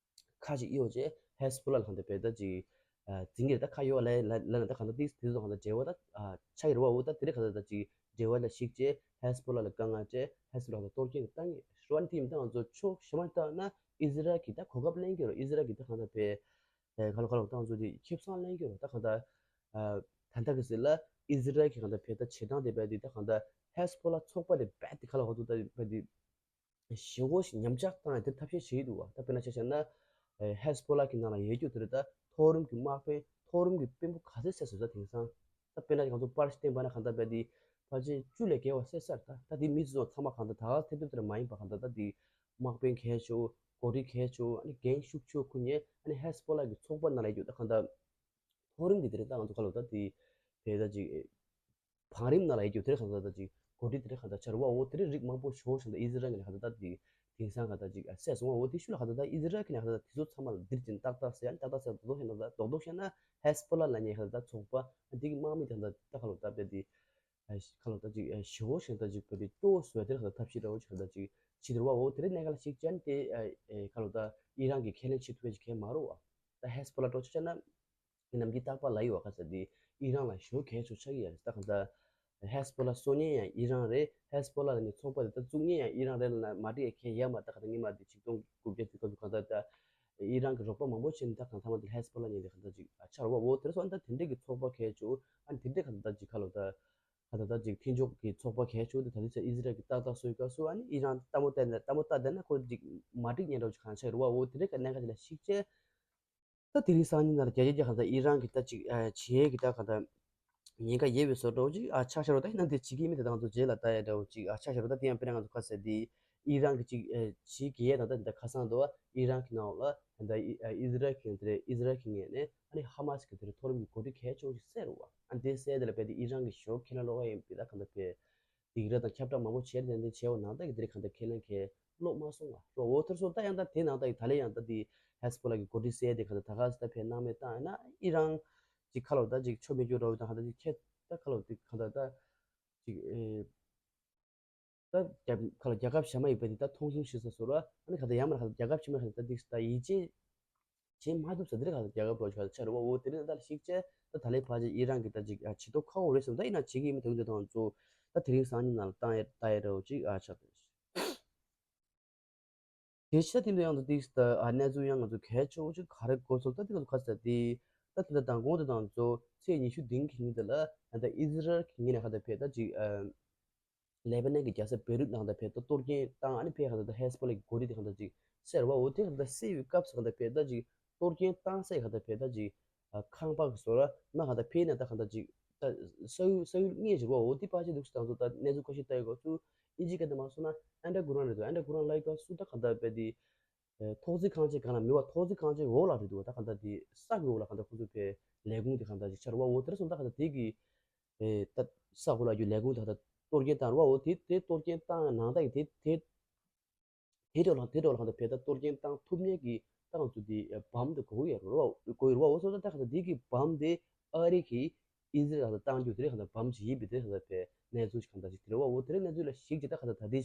ཁ་ཅིག་གཡོ་བྱས་ཧེ་སི་བྷོ་ལ་ལ་གང་ལྟར་བས་ད་ཅིག་ འཛིང་གི་རེད། ད་ཁ་ཡོད་ལ་ལ་ལ་ད་གང་ལྟར་དེ་དེ་ཚོ་གང་ལྟར་འབྲེལ་བ་ད་ཆགས་ཀྱི་རེད་བ། འོ་ད་དེ་རིང་གང་ལྟར་ད་ཅིག་འབྲེལ་བ་ལ་གཞིགས་བྱས་ཧེ་སི་བྷོ་ལ་ལ་དཀའ་ངལ་སྤྲད། ཧེ་སི་བྷོ་ལ་ལ་གཏོར་སྐྱོན་གཏང་གི་རེད་བ། ཨ་ནི་དེ་ཡིན་ད་ང་ཚོ་ཕྱོགས་གཞན་པ་བལྟས་ན་ཨི་ཟི་རལ་གྱིས་ད་གོ་སྐབས་ལེན་གྱི་རེད། ཨི་ཟི་རལ་གྱིས་ད་གང་ལྟར་བས་ཨེ་ག་ལ་ག་ལ་ད་ང་ཚོ་དེ་ཁེ་བཟང་ལེན་གྱི་རེད། ད་གང་ལྟར་ཨ་ད་ལྟ་གི་ཟེར་ལ་ཨི་ཟི་རལ་གྱིས་གང་ལྟར་བས་ད་བྱེད་སྟངས་དེ་བས་དེ་ད་གང་ལྟར་ཧེ་སི་བྷོ་ལ་ཚོགས་པ་དེ་བས་དེ་ག་ལ་ག་ཚོ་ད་བས་དེ་ཞི་བོ་ཞིག་ཉམས་ཆག་བཏང་ཡ་དེ་ཐབས་ཤེས་བྱེད་ཀྱི་འདུག་བ། ད་དཔེར་ན་ཆ་བཞག་ན་ཨེ་ཧེ་སི་བྷོ་ལ་གི་ནང་ལ་ཡོད་རྒྱུ་དེ་རེད། ད་མཐོ་རིམ་གྱི་དམག་དཔོན་མཐོ་རིམ་གྱི་དཔོན་པོ་ག་ཚད་བསད་སོང་ད་དེང་སང་། ད་དཔེར་ན་ང་ཚོ་པར་ཞིག་བསྟན་པ་ན་གང་ལྟར་བས་དེ་ཕལ་ཆེར་བཅུ་ལས་བརྒལ་བ་བསད་ཚར། ད་ད་དེ་མི་ཚོ་ཚང་མ་གང་ལྟར་ད་ག་ཐེབས་ཐེབས་དེ་མ་ཡིན་པ་གང་ལྟར་ད་དེ་དམག་དཔོན་གལ་ཆེ་བོ་འགོ་ཁྲིད་གལ་ཆེ་བོ་ཨ་ནི་འགན་ཤུགས་ཆེ་བོ་ཁུར་ནས་ཨ་ནི་ཧེ་སི་བྷོ་ལ་གི་ཚོགས་པ་ནང་ལ་ཡོད་རྒྱུ་ད་གང་ལྟར་མཐོ་རིམ་གྱི་དེ་རེད། ད་ང་ཚོ་ག་ལ་ད་དེ་བས་ད་ཅིག་བང་རིམ་ནང་ལ་ཡོད་རྒྱུ་དེ་རེད། གང་ལྟར་ད་ཅིག་འགོ་ཁྲིད་དེ་རེད། གང་ལྟར་ཆར་བ་འོ་དེ་རེད། རིགས་མང་པོ་ཞོ་ཞིང་ད་ཨི་ཟི་རལ་གྱི་ནས་གང་ལྟར་ད་དེ་དེང་སང་གང་ལྟར་ཅིག་བསད་སོང་བ། འོ་དེ་ཤུལ་ལ་གང་ལྟར་ད་ཨི་ཟི་རལ་གྱི་ནས་གང་ལྟར་དེ་ཚོ་ཚང་མ་ལ་འདིར་ཅིག་ཏག་ཏག་ཟེར་ཡ་ནི་ཏག་ཏག་ཟེར་རྡོག་རྡོག་ཤེས་ན་ད་རྡོག་རྡོག་ཤེས་ན་ཧེ་སི་བྷོ་ལ་ལ་ཉེ་གང་ལྟར་ད་ཚོགས་པ་འདི་གི་དམག་མི་དེ་གང་ལྟར་ད་ག་ལ་ད་བས་དེ་གང་ལ་ད་ཅིག་ཞི་བོ་ཞིང་ད་ཅིག་བས་དེ་སྐྱོ་བོ་བཟོས་དེ་གང་ལྟར་ཐབས་ཤེས་འདྲ་བོ་ཅིག་གང་ལྟར་ཅིག་བྱེད་དེ་རེད་བ། འོ་དེ་རེད། གནད་འགག་ལ་ཞིག་ཅན་དེ་གང་ལ་ད་ཨི་རན་གྱི་ཁས་ལེན་བྱེད་ཐུབ་ཡ་ཅིག་གས་མ་རེད་བ། ད་ཧེ་སི་བྷོ་ལ་འགྲོ་ཆོག་ཆ་ན། ནམ་རྒྱུན་རྟག་པར་ལབ་ཡོད་པ་ག་ས་དེ་ཨི་རན་ལ་ཞོ་གལ་ཆེ་ཆགས་ཀྱི་ཡོད་རེད། ད་གང་ལྟར་ཧེ་སི་བྷོ་ལ་བཟོ་མཁན་ཡང་ཨི་རན་རེད། ཧེ་སི་བྷོ་ལ་ནི་ཚོགས་པ་དེ་ད་བཙུགས་མཁན་ཡང་ཨི་རན་རེད་ལབ་ན་མ་འགྲིག་ཡ་གང་ཡང་ཡོད་མ་རེད། ད་གང་ལྟར་སྔོན་མ་དེ་ཆིག་སྟོང་དགུ་བརྒྱ་དེ་སྐབས་སུ་གང་ལྟར་ད་ཨི་རན་གྱི་རོགས་པ་མང་པོ་བྱས་ནས་ད་གང་ཚང་མ་དེ་ཧེ་སི་བྷོ་ལ་ཉིད་དེ་གང་ལྟར་ཅིག་ཨ་ཆར་བ་འོ་དེར་སོང་ད་དེ་འདྲས་ཀྱི་ཚོགས་པ་གལ་ཆེ་ཨ་ནི་དེ་འདྲས་གང་ལྟར་ཅིག་ག་ལ་ད་གང་ལྟར་ད་ཅིག་མཐུན་ཕྱོགས་ཀྱི་ཚོགས་པ་གལ་ཆེ་དེ་ད་ལྟ་ཚེ་ཨི་ཟི་རལ་གྱི་ཏག་ཏག་སོའི་སྐབས་སུ་ཨ་ནི་ཨི་རན་ལྟད་མོ་བལྟས་ནས་ལྟད་མོ་ལྟ་བསྡད་ན་ཁོ་ཅིག་མ་འགྲིག་ཉེན་འགྲོ་ཅིག་གང་ཆགས་རེད་བ། འོ་དེ་འདྲས་ཀྱི་གནད་འགག་ཅིག་ལ་ཞིག་བྱས། ད་དེ་རིང་སང་ཉིན་ནང་ལ་རྒྱ་ཆེ་རྒྱ་གང་ལྟར་ཨི་རན་གྱི་ད་ཅིག་ཨ་བྱེད་ཀྱི་ད་གང་ལྟར་ཉེན་ཁ་ཡོད་པའི་བཟོ་འདྲ་བོ་ཅིག་ཨ་ཆགས་ཤར་བ། ད་ཡིན་ནའང་དེ་བྱེད་ཀྱི་མི་དེ་དང་ཚོ་རྗེས་ལ་ལྟ་ཡ་འདྲ་བོ་ཅིག་ཨ་ཆགས་ཤར་བ། ད་དེ་ཡང་དཔེར་ན་ང་ཚོ་ཁ་གསལ་དེ་ཨི་རན་གྱི་ཅིག་ཨ་བྱེད་ཀྱི་ཡས་དང་ད་དེ་འདྲ་ཁ་སང་དུ་ཨི་རན་གྱི་ནང་ལ་ད་ཨི་ཨ་ཨི་ཟི་རལ་གྱི་དེ་ཨི་ཟི་རལ་གྱི་ངོས་ནས་ཨ་ནི་ཧ་མ་སི་གི་དེ་མཐོ་རིམ་གྱི་འགོ་ཁྲིད་གལ་ཆེ་བོ་ཞིག་བསད་རུ་བ། ཨ་ནི་དེ་བསད་དེ་ལ་དཔེ་དེ་ཨི་རན་གྱི་ཞོ་ཁས་ལེན་ལོག་ཡ་ཡིན་པའི་ད་གང་ལྟར་དཔེ། སྡིགས་ར་དང་ཁྱབ་བསྒྲགས་མང་པོ་བྱས་ཏེ་དེ་འདྲ་བྱས་པ་ནང་ལྟར་གྱི་དེ་རིང་གང་ལྟར་ཁས་ལེན་གྱི་ལོག་མ་སོང་བ། འོ་དེར་སོང་ད་ཡང་ད་དེ་ནང་ལྟར་གྱི་ད་ལས་ཡང་ད་དེ་ཧེ་སི་བྷོ་ལ་གི་འགོ་ཁྲིད་གསལ་དེ་གང་ལྟར་ད་ག་ཟེ་ད་ཕེ་སྣང་མེད་བཏང་ཡིན་ན་ཨི་རན་ཅིག་ཁ་ལོ་ད་ཅིག་ཆོ་མེད་རྒྱུ་རོ་དང་གང་ལྟར་ཅིག་ཁྱེད་ད་ཁ་ལོ་དེ་གང་ལྟར་ད་ཅིག་ཨེ་ད་རྒྱ་ཁ་ལོ་རྒྱལ་ཁབ་གཞན་མ་ཡིན་པ་དེ་ད་མཐོང་ཆུང་བྱེད་ས་བཟོ་ར། ཨ་ནི་གང་ལྟར་ཡང་མ་གང་ལྟར་རྒྱལ་ཁབ་ཕྱི་མ་གང་ལྟར་ད་དེ་ད་ཡིད་ཆེས་བྱེད་མ་ཐུབ་ས་འདིར་གང་ལྟར་རྒྱལ་ཁབ་ལོ་ཆོག་ཆ་རུ་བ། འོ་དེ་རིང་ད་ལ་ཞིག་བྱས་ད་ད་ལས་ཕལ་ཆེར་ཨི་རན་གྱི་ད་ཅིག་ཨ་བྱེད་ཐུབ་ཁག་པོ་རེད་བསམ། ད་ཡིན་ན་བྱེད་ཀྱི་ཡིན་མིན་དེ་འདྲ་དང་ཚོ་ད་དེ་རིང་སང་ཉིན་ནང་ལ་བཏང་ཡ་ལྟ་ཡ་འདྲ་བོ་ཅིག་ཨ་ཆགས་འདུག་དེ་ཕྱི་ད་དེ་འདྲ་ཡང་ད་ཏིག་ད་ཨ་གནས་ཚུལ་ཡང་ང་ཚོ་གལ་ཆེ་བོ་ཅིག་ག་རེ་གོ་སོང་ད་དེ་ང་ཚོ་ཁ་ས་དེ་ད་དེ་འདྲ་མདང་དགོང་དེ་དང་ཚོ་ཚེས་ཉི་ཤུ་བདུན་གྱི་ཉིན་དེ་ལ་ད་ཨི་ཟི་རལ་གྱི་ངོས་ནས་ཁ་ད་ཕེ་ད་ཅིག་ཨ། ལེ་བྷ་ནན་གྱི་རྒྱལ་ས་བེ་རུད་ནང་ད་ཕེ་ད་གཏོར་སྐྱོན་བཏང་ཨ་ནི་ཕེ་ག་ད་ད་ཧེ་སི་བྷོ་ལ་གི་འགོ་ཁྲིད་དེ་ག་ད་ཅིག་བསད་ར་བ། འོ་དེ་ག་ད་བསད་པའི་སྐབས་སུ་ག་ད་ཕེ་ད་ཅིག་གཏོར་སྐྱོན་བཏང་སའི་ག་ད་ཕེ་ད་ཅིག་ཨ་ཁང་པ་གི་བཟོ་ར་ན་ག་ད་ཕེ་ན་ད་ག་ད་ཅིག་ད་ས་ཡུལ་ས་ཡུལ་ལྔས་བྱེད་ར་བ། འོ་དེ་ཕལ་ཆེར་འདུག་སུ་དང་ཚོ་ད་གནས་ཚུལ་ཁ་ཤས་ལྟ་ཡོད་ག་ཚུལ་ཨིན་ཇི་སྐད་དེ་མ་སོང་ན་ཨན་ཌར་གུ་རན་རེད་འདུག་ཨན་ཌར་གུ་རན་ལ་ཡི་ག་སུ་ད་ག་ད་ཕེ་དེ། ཐོག་བརྩེགས་ཁང་ཆེན་གང་ལ་མེད་པ་ཐོག་བརྩེགས་ཁང་ཆེན་འོག་ལ་རེད་འདུག་ད་གང་ལྟར་དེ་ས་གི་འོག་ལ་གང་ལྟར་ཁོ་ཚོ་ཕེ་ལས་ཁུངས་དེ་གང་ལྟར་ཅིག་ཆགས་ར་བ། འོ་དེར་སོང་ད་གང་ལྟར་དེ་གི་ད་ས་འོག་ལ་རྒྱུ་ལས་ཁུངས་དེ་གང་ལྟར་གཏོར་སྐྱོན་བཏང་ར་བ། འོ་དེ་དེ་གཏོར་སྐྱོན་བཏང་ནང་ད་གི་དེ་དེ་དེ་འགྲོ་ལ་དེ་འགྲོ་ལ་གང་ལྟར་ཕེ་ད་གཏོར་སྐྱོན་བཏང་ཐུབ་མཁན་གི་ད་ང་ཚོ་དེ་བམ་དེ་དགོས་ཀྱི་ཡོད་ར་བ། དགོས་ཀྱི་ར་བ། འོ་སོང་ད་ད་གང་ལྟར་དེ་གི་བམ་དེ་ཨ་རི་གི་ཨི་ཟི་རལ་གང་ལྟར་བཏང་རྒྱུ་དེ་རེད། གང་ལྟར་བམ་ཅིག་ཡིན་པའི་དེ་རེད། གང་ལྟར་ཕེ་གནས་ཚུལ་ཞིག་གང་ལྟར་ཞིག་དེ་རེད་བ། འོ་དེ་རེད། གནས་ཚུལ་ལ་ཞིག་ཅིག་ད་གང་ལྟར་ད་དེ་བྱ།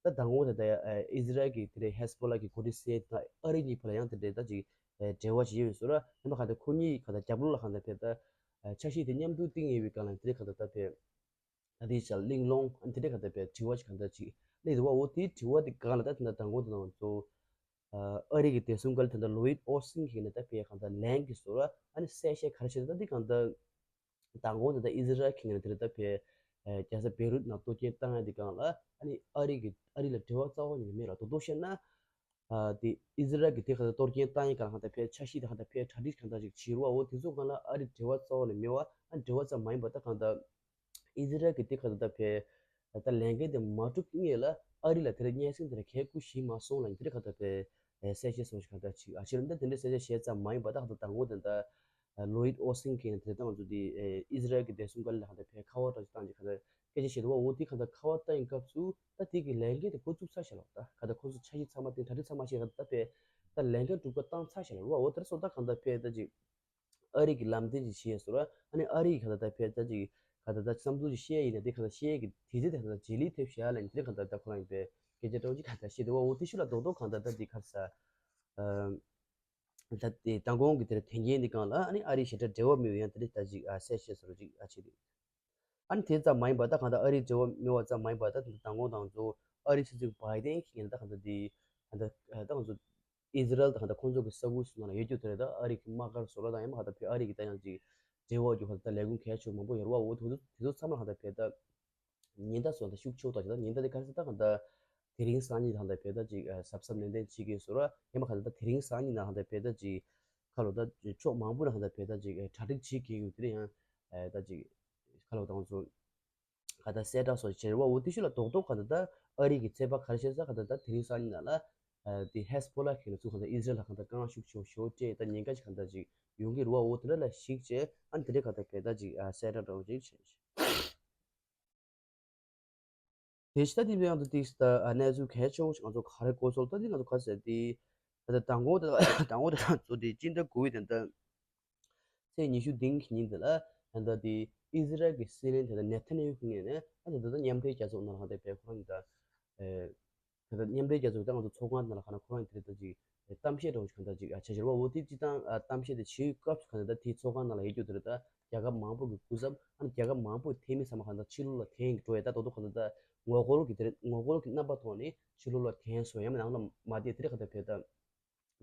ད་དང་པོ་དེ་ད་ཨི་ཟི་རལ་གྱི་དེ་རེད་ཧེ་སི་བྷོ་ལ་གི་འགོ་ཁྲིད་སེ་ད་ཨ་རི་གཉིས་བར་ལ་ཡང་དེ་འདྲའི་ད་ཅིག་འབྲེལ་བ་ཞིག་ཡོད་པའི་བཟོ་འདྲ། ཡིན་པ་ག་ད་ཁོ་གཉིས་ག་ད་རྒྱབ་ལོགས་ལ་ག་ད་ཕེ་ད་འཆར་གཞི་དེ་མཉམ་དུ་བཏིང་ཡོད་པའི་སྒང་ལ་དེ་རེད། ག་ད་ད་ཕེ་ད་དེ་ཅག་གླེང་སློང་དེ་འདྲའི་ག་ད་ཕེ་དྲི་བ་ཞིག་ག་ད་ཅིག་སླེབས་འདུག་བ། འོ་དེའི་དྲི་བ་དེ་སྒང་ལ་ད་དེ་འདྲ་དང་པོ་དེ་ནང་ཚོ་ཨ་རི་གི་བདེ་སྲུང་བཀའ་བློན་ད་ལོ་ཡིད་ཨོ་སིན་གྱིས་ནས་ད་ཕེ་ག་ད་ལན་གྱི་བཟོ་འདྲ་ཨ་ནི་གསལ་བཤད་ག་རེ་བྱས་ད་དེ་གང་ད། མདང་དགོང་དེ་ད་ཨི་ཟི་རལ་གྱི་ངོས་ནས་དེ་རེད། ད་ཕེ་རྒྱལ་ས་བེ་རུད་ནང་གཏོར་སྐྱོན་བཏང་ཡ་དེ་སྒང་ལ་ཨ་ནི་ཨ་རི་གི་ཨ་རི་ལ་འབྲེལ་བ་རྩ་བ་ནས་མེད་ལ། རྡོག་རྡོག་བཤད་ན་ཨ་དེ་ཨི་ཟི་རལ་གྱི་དེ་ག་ད་གཏོར་སྐྱོན་བཏང་ཡ་སྒང་ལ་གང་ལྟར་ཕེ་འཆར་གཞི་དེ་གང་ལྟར་ཕེ་གྲ་སྒྲིག་གང་ལྟར་ཅིག་བྱེད་རུ་བ། འོ་དེ་ཚོ་སྒང་ལ་ཨ་རི་འབྲེལ་བ་རྩ་བ་ནས་མེད་བ། ཨ་འབྲེལ་བ་ཙམ་མ་ཡིན་པ་ད་གང་ལྟར་ཨི་ཟི་རལ་གྱི་དེ་ག་ད་ད་ཕེ་ད་ལས་འགན་དེ་མ་གྲུབ་སྔོན་ལ་ཨ་རི་ལ་དེ་རེད་སྙན་སེང་དེ་རེད་གལ་ཀུ་ཞིག་མ་སོང་ལ་དེ་རེད། ག་ད་ཕེ་གསལ་བཤད་སོང་ཞིག་ག་ད་ཅིག་ཨ་ཕྱིར་འདི་དེ་འདྲའི་གསལ་བཤད་བྱས་ཙམ་མ་ཡིན་པ་ད་ག་ད་དང་པོ་དེ་ད། ལོ་ཡིད་ཨོ་སིན་གྱིས་དེ་ལྟ་ང་ཚོ་དེ་ཨི་ཟི་རལ་གྱི་བདེ་སྲུང་བཀའ་བློན་ལ་གང་ལྟར་ཕེ་ཁ་པར་འདྲ་ཞིག་བཏང་རྗེས་གང་ལྟར་སྐད་ཆ་བཤད་འདུག་བ། འོ་དེ་གང་ལྟར་ཁ་པར་བཏང་ཡིན་སྐབས་སུ་ད་དེ་གི་ལས་འགན་དེ་འགོ་བཙུགས་ཚར་ཤག་ལ། ད་གང་ལྟར་ཁོ་ཚོ་འཆར་གཞི་ཚང་མ་དེ་གྲ་སྒྲིག་ཚང་མ་བྱས་གང་ལྟར་ད་ཕེ་ད་ལས་འགན་སྒྲུབ་སྐབས་བཏང་ཚར་ཤག་ལ་རུ་བ། འོ་དེར་སོང་ད་གང་ལྟར་ཕེ་ད་ཅིག་ཨ་རི་གི་ལམ་སྟོན་ཅིག་བྱས་སོང་ར། ཨ་ནི་ཨ་རི་གི་གང་ལྟར་ད་ཕེ་ད་ཅིག་གང་ལྟར་ད་བསམ་ཚུལ་ཅིག་བཤད་ཡིན་ན་དེ་གང་ལྟར་བཤད་ཡ་གི་དུས་ཚོད་དེ་གང་ལྟར་རྗེས་ལུས་ཐེབས་ཤག་ལ་ཡིན་དེ་གང་ལྟར་ད་ཁོ་རང་ཡིན་པའི་སྐད་ཆ་འདྲ་བོ་ཅིག་གང་ལྟར་བཤད་འདུག་བ། འོ་དེ་ཤུལ་ལ་རྡོག་རྡོག་གང་ལྟར་ད་དེ་ག་རེ་ཟ། ད་དེ་མདང་དགོང་གི་དེར་དོན་རྐྱེན་འདི་སྒང་ལ་ཨ་ནི་ཨ་རིའི་ཞེ་དྲག་འབྲེལ་བ་མེད་པའི་ཡང་དེ་འདྲ་ད་ཅིག་ཨ་གསལ་བཤད་བཟོ་འདྲ་ཅིག་ཨ་བྱེད་དུས། ཨ་ནི་དེ་ཙམ་མ་ཡིན་པ་ད་གང་ལྟར་ཨ་རིའི་འབྲེལ་བ་མེད་པ་ཙམ་མ་ཡིན་པ་ད་དེ་མདང་དགོང་དང་ཚོ་ཨ་རིའི་སྲིད་འཛིན་བྷའི་ཏན་གྱིས་ད་གང་ལྟར་དེ་ད་ད་ང་ཚོ་ཨི་ཟི་རལ་དང་ད་ཁོང་ཚོ་གི་ས་ཁུལ་སོགས་ནང་ལ་ཡོད་རྒྱུ་དེ་རེད། ད་ཨ་རི་གི་དམག་སྒར་བཟོ་གྲྭ་དང་ཡང་མ་ཧ་ད་ཕི་ཨ་རི་གི་ད་ཡང་ཅིག་འབྲེལ་བ་རྒྱུ་ཧ་ད་ལས་ཁུངས་གལ་ཆེ་མང་པོ་ཡོད་རེད་བ། འོ་དེ་ཚོ་དེ་ཚོ་ཚང་མ་ཧ་ད་ཕེ་ད་ཉེན་བརྡ་སོགས་ད་ཤུགས་ཆེ་བོ་ད་ཅིག་ད་ཉེན་བརྡ་དེ་ག་རེ་ཟེར་ད་ཧ་ད་དེ་རིང་སང་ཉིན་ད་ཧ་ད་ཕེ་ད་ཅིག་གཟབ་གཟབ་ནན་ཏན་བྱེད་དགོས་བཟོ་ར་ཡང་མ་ཧ་ད་དེ་རིང་སང་ཉིན་ད་ཧ་ད་ཕེ་ད་ཅིག་ཁ་ལོ་ད་ཕྱོགས་མང་པོ་ན་ཧ་ད་ཕེ་ད་ཅིག་གྲ་སྒྲིག་བྱེད་དགོས་ཡོད་དེ་རེད། ཡང་ད་ཅིག་ཁ་ལོ་ད་ང་ཚོ་ག་ད་གསལ་བསྒྲགས་སོགས་བྱེད་རེད་བ། འོ་དེ་ཤུ་ལ་རྡོག་རྡོག་ག་ད་ད་ཨ་རི་གི་རྩོད་པ་ག་རེ་བྱེད་ས་ག་ད་ད་དེ་རིང་སང་ཉིན་ན་ལ་དེ་ཧེ་སི་བྷོ་ལ་གི་ནས་ཚུར་ག་ད་ཨི་ཟི་རལ་ལ་ག་ད་དཀའ་ངལ་ཤུགས་ཆེ་བོ་ཞེ་པོ་སྤྲད་ད་ཉེན་ཁ་ཅིག་ག་ད་ཅིག་ཡོང་གི་རེད་བ། འོ་དེ་འདྲ་ལ་གཞིགས་བྱས་ཨ་ནི་དེ་འདྲ་ག་ད་ག་ད་ཅིག་གསལ་བསྒྲགས་འདྲ་བོ་ཅིག་བྱས། དེ་ཕྱི་ད་དེ་ཡང་དུ་ཏིག་ད་གནས་ཚུལ་གལ་ཆེ་བོ་ཞིག་ང་ཚོ་ག་རེ་གོ་སོང་ད་དེ་ང་ཚོ་ག་ཟེར་དེ་ད་ད་དང་པོ་ད་དང་པོ་ད་ང་ཚོ་དེ་སྤྱི་ཟླ་དགུ་པའི་དེ་ད་ཚེས་ཉི་ཤུ་བདུན་གྱི་ཉིན་དེ་ལ་ད་ལྟ་དེ་ཨི་ཟི་རལ་གྱི་སྲིད་བློན་དེ་ད་ནེ་ཐན་ཡ་ཧུ་གི་ངོས་ནས་ད་ད་ད་མཉམ་འབྲེལ་རྒྱལ་ཚོགས་ནང་ལ་ད་བས་ཁོ་རང་གི་ད་ད་ལྟ་མཉམ་འབྲེལ་རྒྱལ་ཚོགས་ཀྱི་ད་ང་ཚོ་ཚོགས་ཁང་ནང་ལ་ག་ན་ཁོ་རང་གི་དེ་ད་ཅིག་གཏམ་བཤད་འདྲ་བོ་ཞིག་གང་ལྟར་ཅིག་བྱས་བཞག་པ། འོ་དེ་སྤྱི་བཏང་གཏམ་བཤད་དེ་བྱེད་སྐབས་སུ་གང་ལྟར་དེའི་ཚོགས་ཁང་ནང་ལ་ཡོད་རྒྱུ་དེ་རེད། ད་རྒྱལ་ཁབ་མང་པོ་གི་སྐུ་ཚབ་ཨ་ནི་རྒྱལ་ཁབ་མང་པོའི་འཐུས་མི་ཚང་མ་གང་ལྟར་ཕྱི་ལོགས་ལ་འཐེན་འགྲོ་ཡས་ད་རྡོག་རྡོག་གང་ལྟར་ད་ངོ་རྒོལ་གྱི་དེ་རེད། ངོ་རྒོལ་གྱི་རྣམ་པ་ཐོག་ནས་ཕྱི་ལོགས་ལ་འཐེན་སོང་ཡང་མིན་ནང་ལ་མ་བསྡད་དེ་རེད། གང་ལྟར་བས་ད་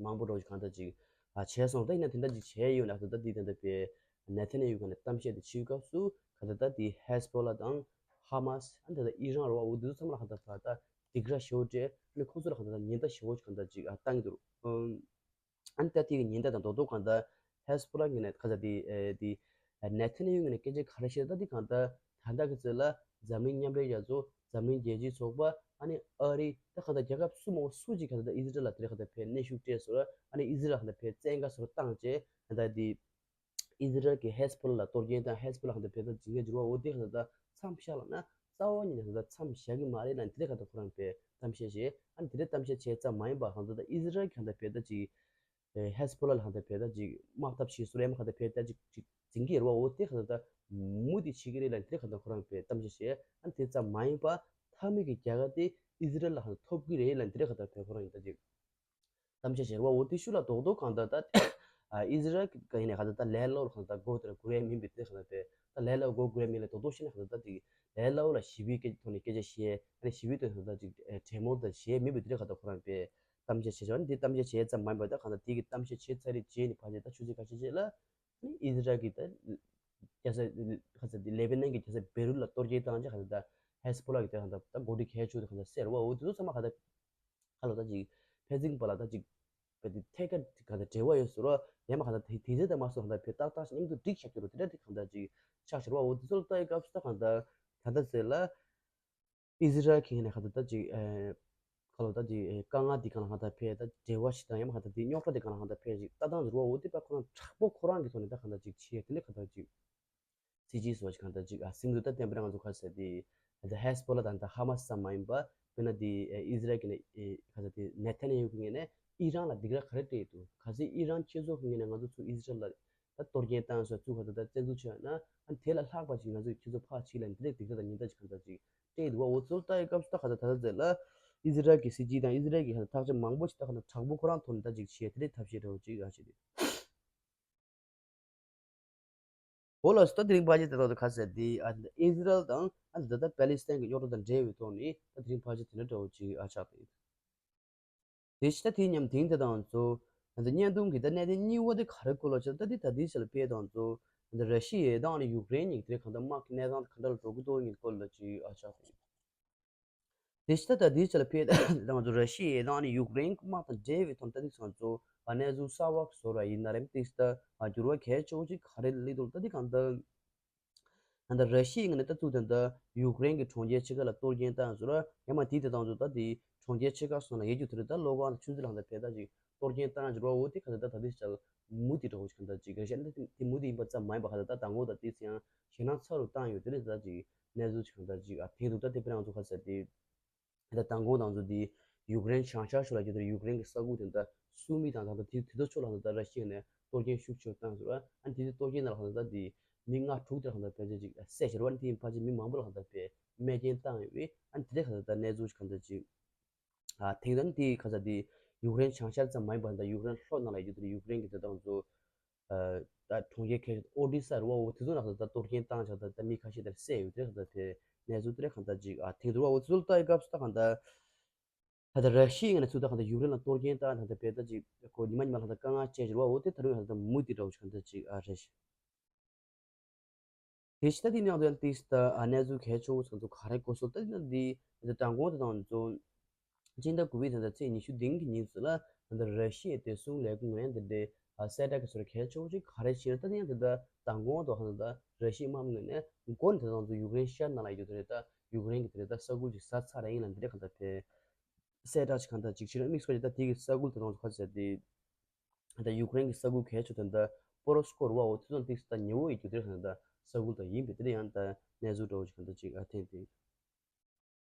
མང་པོ་འདྲ་བོ་ཞིག་གང་ལྟར་ཅིག་བྱས་སོང་། ད་ཡིན་ན་དེ་འདྲ་ཅིག་བྱས་ཡོད་ན་ད་ད་འདི་དེ་འདྲ་བས་ནེ་ཐན་ཡ་ཧུ་གི་ནས་གཏམ་བཤད་དེ་བྱེད་སྐབས་སུ་གང་ལྟར་ད་དེ་ཧེ་སི་བྷོ་ལ་དང་ཧ་མ་སི་ཨ་ནི་ད་ད་ཨི་རན་རེད་བ། འོ་དེ་ཚོ་ཚང་མ་ལ་གང་ལྟར་ད་ད་སྡིགས་ར་ཞེ་པོ་སྤྲད་ཨ་ནི་ཁོ་ཚོ་ལ་གང་ལྟར་ད་ཉེན་བརྡ་ཞེ་པོ་ཞིག་གང་ལྟར་ཅིག་བཏང་གི་འདུག་ཨ་ནི་ད་དེ་གི་ཉེན་བརྡ་དང་རྡོག་རྡོག་གང་ལྟར་ཧེ་སི་བྷོ་ལ་གི་ནས་ག་ས་དེ་དེ་ནེ་ཐན་ཡ་ཧུ་གི་ནས་སྐད་ཆ་ག་རེ་བཤད་ད་དེ་གང་ལྟར་ད་ལྟ་གི་ཚོད་ལ་འཛམ་གླིང་མཉམ་འབྲེལ་རྒྱལ་ཚོགས་འཛམ་གླིང་རྒྱལ་སྤྱིའི་ཚོགས་པ་ཨ་ནི་ཨ་རི་ད་གང་ལྟར་རྒྱལ་ཁབ་སུ་མང་པོ་སུ་གཅིག་གང་ལྟར་ད་ཨི་ཟི་རལ་ལ་དེ་རེད་གང་ལྟར་ཕེ་གནོན་ཤུགས་སྤྲད་སོང་ར། ཨ་ནི་ཨི་ཟི་རལ་ལ་གང་ལྟར་ཕེ་བཙན་བཀའ་སོགས་བཏང་བྱས་གང་ལྟར་དེ་ཨི་ཟི་རལ་གྱི་ཧེ་སི་བྷོ་ལ་ལ་གཏོར་སྐྱོན་དང་ཧེ་སི་བྷོ་ལ་གང་ལྟར་ཕེ་ད་ཇི་འགའ་འགྱུར་བ་འོ་དེ་གང་ལྟར་མཚམས་བཞག་ལབ་ན་རྩ་བ་ཉིད་ནས་གང་ལྟར་མཚམས་བཞག་གི་མ་རེད་ལབ་དེ་གང་ལྟར་ཁོ་རང་ཕེ་གཏམ་བཤད་བྱས། ཨ་ནི་དེ་འདྲའི་གཏམ་བཤད་བྱས་ཙམ་མ་ཡིན་པ་གང་ལྟར་ད་ཨི་ཟི་རལ་གྱི་གང་ལྟར་ཕེ་ད་ཅིག་ཧེ་སི་བྷོ་ལ་ལ་གང་ལྟར་ཕེ་ད་ཅིག་དམག་འཐབ་བྱས་སུ་རེ་མ་གང་ལྟར་ཕེ་ད་ཅིག་ཅིག་འཛིང་གི་རེད་བ། འོ་དེ་གང་ལྟར་ད་མུ་མཐུད་བྱེད་ཀྱི་རེད་ལབ་དེ་འདྲའི་གང་ལྟར་ཁོ་རང་ཕེ་གཏམ་བཤད་བྱས། ཨ་ནི་དེ་ཙམ་མ་ཡིན་པ་མཐའ་མའི་གི་རྒྱལ་ཁ་དེ་ཨི་ཟི་རལ་ལ་གང་ལྟར་ཐོབ་ཀྱི་རེད་ལབ་དེ་འདྲའི་གང་ལྟར་ཕེ་ཁོ་རང་ཡིན་ད་ཅིག་གཏམ་བཤད་བྱས་རེད་བ། འོ་དེ་ཤུ་ལ་རྡོག་རྡོག་གང་ལྟར་ད་ཨ་ཨི་ཟི་རལ་གི་ཡིན་ནའི་གང་ལྟར་ད་ལས་སླ་པོ་གང་ལྟར་མགོ་དེར་སྒུར་ཡས་མིན་པའི་དེ་གང་ལྟར་ད་ལས་སླ་པོ་མགོ་སྒུར་ཡས་མིན་ལ་རྡོག་རྡོག་བཤད་ན་གང་ལྟར་ད་ཅིག་ལས་སླ་པོ་ལ་ཞི་བའི་སྐད་ཐོག་ནས་སྐད་ཆ་བཤད། ཨ་ནི་ཞི་བའི་དོན་གང་ལྟར་ཅིག་གྲོས་མོལ་དང་བྱས་མིན་པའི་དེ་གང་ལྟར་ཁོ་རང་པས་གཏམ་བཤད་བྱས་བྱས། ཨ་ནི་དེ་གཏམ་བཤད་བྱས་ཙམ་མ་ཡིན་པར་ད་གང་ལྟར་དེ་གི་གཏམ་བཤད་བྱས་ཚར་རེད་རྗེས་ནས་ཕལ་ཆེར་ད་ཆུ་ཚོད་ཁ་ཤས་རྗེས་ལ་ཨ་ནི་ཨི་ཟི་རལ་གི་ད་རྒྱལ་ས་ག་ས་དེ་ལེ་བྷ་ནན་གི་རྒྱལ་ས་བེ་རུད་ལ་གཏོར་སྐྱོན་བཏང་རྗེས་གང་ལྟར་ད་ཧེ་སི་བྷོ་ལ་གི་དེ་གང་ལྟར་ད་འགོ་ཁྲིད་གལ་ཆེ་བོ་དེ་གང་ལྟར་བསད་རེད་བ། འོ་དེ་ཚོ་ཚང་མ་གང་ལྟར་ཁ་ལོ་ད་ཅིག་ཕན་ཚུན་བར་ལ་ད་ཅིག་བལ་དེ་ཐད་ཀར་གང་ལྟར་འབྲེལ་བ་ཡོད་ཟེར་རོ། ཡང་མ་གང་ལྟར་དེ་དེ་ཚོ་ད་མ་སོང་གང་ལྟར་བལ་ཏག་ཏག་ཞིག་མཉམ་དུ་སྒྲིག་བཞག་རྒྱུ་རོ། དེ་འདྲ་དེ་གང་ལྟར་ཅིག་ཆགས་ཤར་བ། འོ་དེ་ཚོ་ལ་ལྟ་ཡི་སྐབས་སུ་ད་གང་ལྟར་ད་ལྟ་ཟེར་ལ་ཨི་ཟི་རལ་གྱི་ངོས་ནས་གང་ལྟར་ད་ཅིག་ཁ་ལོ་ད་ཅིག་དཀའ་ངལ་དེ་གང་ལ་གང་ལྟར་ཕལ་ད་འབྲེལ་བ་ཞིག་དང་ཡང་མ་གང་ལྟར་དེ་རྙོག་དྲ་དེ་གང་ལ་གང་ལྟར་ཕལ་ཅིག་ལྟ་སྟངས་ཟེར་བ། འོ་དེ་པ་ཁོ་རང་དྲག་པོ་ཁོ་རང་གི་ཐོག་ནས་ད་གང་ལྟར་ཅིག་བྱས་དེ་ནས་གང་ལྟར་ཅིག་སྲིད་ཇུས་སོགས་ཀྱི་གང་ལྟར་ཅིག་ཨ་སིམ་དུ་ད་བསྟན་པ་རང་ཚོ་ག་ས་དེ་ད་ཧེ་སི་བྷོ་ལ་དང་ད་ཧ་མ་སི་ཙམ་མ་ཡིན་པ་དཔེར་ན་དེ་ཨི་ཟི་རལ་གྱི་ནས་ག་ས་དེ་ནེ་ཐན་ཡ་ཧུ་གི་ངོས་ནས་ཨི་རན་ལ་སྡིགས་ར་ག་རེ་སྤྲད་འདུག་གལ་སྲིད་ཨི་རན་ཁྱེད་ཚོ་གི་ངོས་ནས་ང་ཚོ་ཚུར་ཨི་ཟི་རལ་ལ་ད་གཏོར་སྐྱོན་བཏང་སོགས་ཚུར་ག་ས་ད་བཙན་འཛུལ་བྱས་ན་ཨ་དེ་ལ་ལྷག་པ་ཅིག་ང་ཚོས་ཁྱེད་ཚོ་ཕར་ཕྱིན་ལ་འདི་འདྲའི་སྡིགས་ར་དང་ཉེན་བརྡ་ཅིག་གང་ལྟར་ཅིག་སྤྲད་འདུག་བ། འོ་ཚོར་ལྟ་ཡི་སྐབས་སུ་ད་ག་ས་ད་ད་ཟེར་ལ་ཨི་ཟི་རལ་གྱི་སྲིད་ཇུས་དང་ཨི་ཟི་རལ་གྱི་ཐག་གཅོད་མང་པོ་ཞིག་ད་ག་ས་དྲག་པོ་ཁོ་རང་ཐོག་ནས་ད་ཅིག་བྱས་དེ་འདྲའི་ཐབས་ཤེས་འདྲ་བོ་ཅིག་ཡང་བྱས་ཏེ། འོ་ལགས་སོ། ད་དེ་རིང་ཕལ་ཆེར་དེ་དག་ཏུ་ཁ་གསལ་དེ་ཨ་ཨི་ཟི་རལ་དང་ཨ་ད་ལྟ་པེ་ལི་སི་ཐན་གྱི་རྙོག་དྲ་དང་འབྲེལ་བའི་ཐོག་ནས་ད་དེ་རིང་ཕལ་ཆེར་དེ་འདྲ་འདྲ་བོ་ཅིག་ཨ་ཆགས་ཏེ། དེ་ཕྱི་ད་དེའི་མཉམ་དེང་དེ་དང་ཚོ་ཨ་ད་བརྙན་ཐུང་གི་ད་གནད་དོན་གཉིས་པ་དེ་ག་རེ་སྐོར་ལ་ཆགས། ད་དེ་ད་དེའི་ཆ་ལ་དཔེ་དང་ཚོ་ཨ་ད་ར་ཤི་ཡའི་དང་ནི་ཡུཀ་རེན་གཉིས་ཀྱི་དེ་གང་ལྟར་དམག་གི་གནས་སྟངས་ག་འདྲ་ལ་འགྲོ་གི་འདུག་གཉིས་སྐོར་ལ་ཅིག་ཨ་ཆགས་སོང་། དེ་ཕྱི་ད་ལྟ་དེའི་ཆ་ལ་ཕེ་ད་ང་ཚོ་ར་ཤི་ཡའི་དང་ནི་ཡུཀ་རེན་དམག་དང་འབྲེལ་བའི་ཐོག་ད་ལྟ་ང་ཚོ་གནས་ཚུལ་གསར་བ་བཟོ་ར་ཡིན་ན་རེམ་ཏིག་ད་འགྱུར་བ་གལ་ཆེ་བོ་ཅིག་ག་རེ་སླེབས་འདུག་ད་ལྟ་གང་ལྟར་ད་ལྟ་ར་ཤི་ཡའི་ངོས་ནས་ད་ཚུར་ད་ལྟ་ཡུཀ་རེན་གྱི་གྲོང་ཁྱེར་ཆེ་ཁག་ལ་གཏོར་སྐྱོན་བཏང་ཟེར་ར་ཡང་མ་དེའི་དེ་དང་ཚོ་ད་དེ་གྲོང་ཁྱེར་ཆེ་ཁག་སོགས་ལ་ཡོད་རྒྱུ་དེ་རེད། ད་གློག་ཁང་དང་ཆུ་ཚོད་ལ་ད་ཕེ་ད་ཅིག་གཏོར་སྐྱོན་བཏང་ཟེར་བ། འོ་དེ་ག་ད་ད་ད་དེ་ཆ་ལ་མུ་མཐུད་འགྲོ་བ་ཞིག་གང་ལྟར་ཅིག་རེད་ཤག་ད་དེ་མུ་མཐུད་ཡིན་པ་ཙམ་མ་ཡིན་པ་གང་ལྟར་ད་དང་པོ་ད་དེ་ཚེ་ཡང་ཞེད་སྣང་ཚ་རུ་བཏང་ཡོད་དེ་རེད། ད་ཅིག་གནས་ཚུལ་ཞིག་གང་ལྟར་ཅིག་ཨ་ཐེངས་འདུག་ད་དེ་དཔེར་ན་ང་ཚོ་ག་ཟེར་དེ་ད་དང་པོ་ང་ཚོ་དེ་ཡུཀ་རེན་བྱང་ཤར་ཕྱོགས་ལ་ཡོད་དེ་ཡུཀ་རེན་གྱི་ས་ཁུལ་དེ་ད་སུ་མི་དང་ད་ད་དེ་དེ་ཚོ་ཕྱོགས་ལ་ད་ད་ར་ཤི་ཡ་ནས་གཏོར་སྐྱོན་ཤུགས་ཆེ་བཏང་ཟེར་བ། ཨ་དེ་དེ་གཏོར་སྐྱོན་ནང་ལ་གང་ལྟར་ད་དེ་མི་ལྔ་དྲུག་དེ་ལ་གང་ལྟར་ཕལ་ཆེར་ཅིག་བསད་ཤར་བ། ཨ་དེ་ཕལ་ཆེར་མི་མང་པོ་ལ་གང་ལྟར་པས་རྨས་སྐྱོན་བཏང་ཡོད་པས། ཨ་དེ་འདྲ་གང་ལྟར་ད་གནས་ཚུལ་ཞིག་གང་ལྟར་ཅིག་ཨ་ཐེངས་ད་ནི་དེའི་ཁ་ས་དེ་ ཡུཀ་རེན་བྱང་ཤར་ཙམ་མ་ཡིན་པར་ད་ཡུཀ་རེན་ལྷོ་ནང་ལ་ཡོད་དུས་ཡུཀ་རེན་གྱི་དེ་དང་ཚོ་ད་གྲོང་ཁྱེར་ཁེ་ཨོ་ཌི་ས་རུ་བ་འོ་དེ་ཚོ་ནང་ད་གཏོར་སྐྱོན་བཏང་ཆགས་ད་ད་མི་ཁ་ཤས་དེར་བསད་ཡོད་དེ་ད་དེ་གནས་ཚུལ་དེ་རེད་གང་ད་ཅིག་ཨ་ཐེངས་དུ་བ་འོ་དེ་ཚོ་ལ་ལྟ་ཡི་སྐབས་སུ་ད་གང་ད། ད་ལྟ་ར་ཤི་ཡའི་ངོས་ནས་ཚུར་ད་གང་ལྟར་ཡུཀ་རེན་ལ་གཏོར་སྐྱོན་བཏང་ད་ལྟ་བལ་ད་ཅིག་ཁོ་ཉི་མ་ཉི་མ་ལ་ད་དཀའ་ངལ་སྤྱད་ཀྱི་རེད་བ། འོ་དེ་ད་རུང་ད་ལྟ་མུ་མཐུད་འདྲ་བོ་ཞིག་གང་ལྟར་ཅིག་ཨ་རེད། དེ་ཕྱི་ད་དེ་ནང་དུ་ཡང་ཏིས་ད་ཨ་གནས་ཚུལ་གལ་ཆེ་བོ་ཚོ་ག་རེ་གོ་སོང་ད་ན་འདི་ད་མདང་དགོང་དེ་དང་ཚོ་སྤྱི་ཟླ་དགུ་པའི་ད་ལྟ་ཚེས་ཉི་ཤུ་བདུན་གྱི་ཉིན་ཚོ་ལ་ད་ལྟ་ར་ཤི་ཡའི་བདེ་སྲུང་ལས་ཁུངས་ངོས་ནས་འདི་འདྲའི་ཨ་གསལ་བསྒྲགས་ཀྱི་ཚོ་ར་གལ་ཆེ་བོ་ཞིག་ག་རེ་བྱས་ད་དེ་ཡང་ད་ལྟ་མདང་དགོང་དུ་ཧ་ད་ལྟ་ར་ཤི་ཡའི་དམག་མི་ངོས་ནས་མགོ་ནས་ད་དང་ཚོ་ཡུཀ་རེན་ཤར་ནང་ལ་ཡོད་དུ་རེད། ད་ཡུཀ་རེན་གྱི་དེ་རེད་ད་ས་ཁུལ་ཅིག་ཟ་ཚར་ར་ཡིན་ལ་འདི་རེད་གང་ལྟར་ཕེ། གསལ་བསྒྲགས་ཅིག་གང་ལྟར་ཅིག་བྱས་ན་དམིགས་བསལ་གྱི་ད་དེ་གི་ས་ཁུལ་དེ་དང་ཚོ་ཁ་ཟེར་ཏེ། ད་ཡུཀ་རེན་གྱི་ས་ཁུལ་གལ་ཆེ་དོན་ད་པོ་རོ་སྐོ་རུ་བ་འོ་དེ་ཚོ་ཏིག་ད་ཉེ་བོ་ཡི་རྒྱུ་དེ་གང་ལྟར་ས་ཁུལ་དང་ཡིན་པའི་དེ་ཡང་ད་གནས་ཚུལ་འདྲ་བོ་ཅིག་གང་ལྟར་ཅིག་ཨ་ཐེན་ཏེ།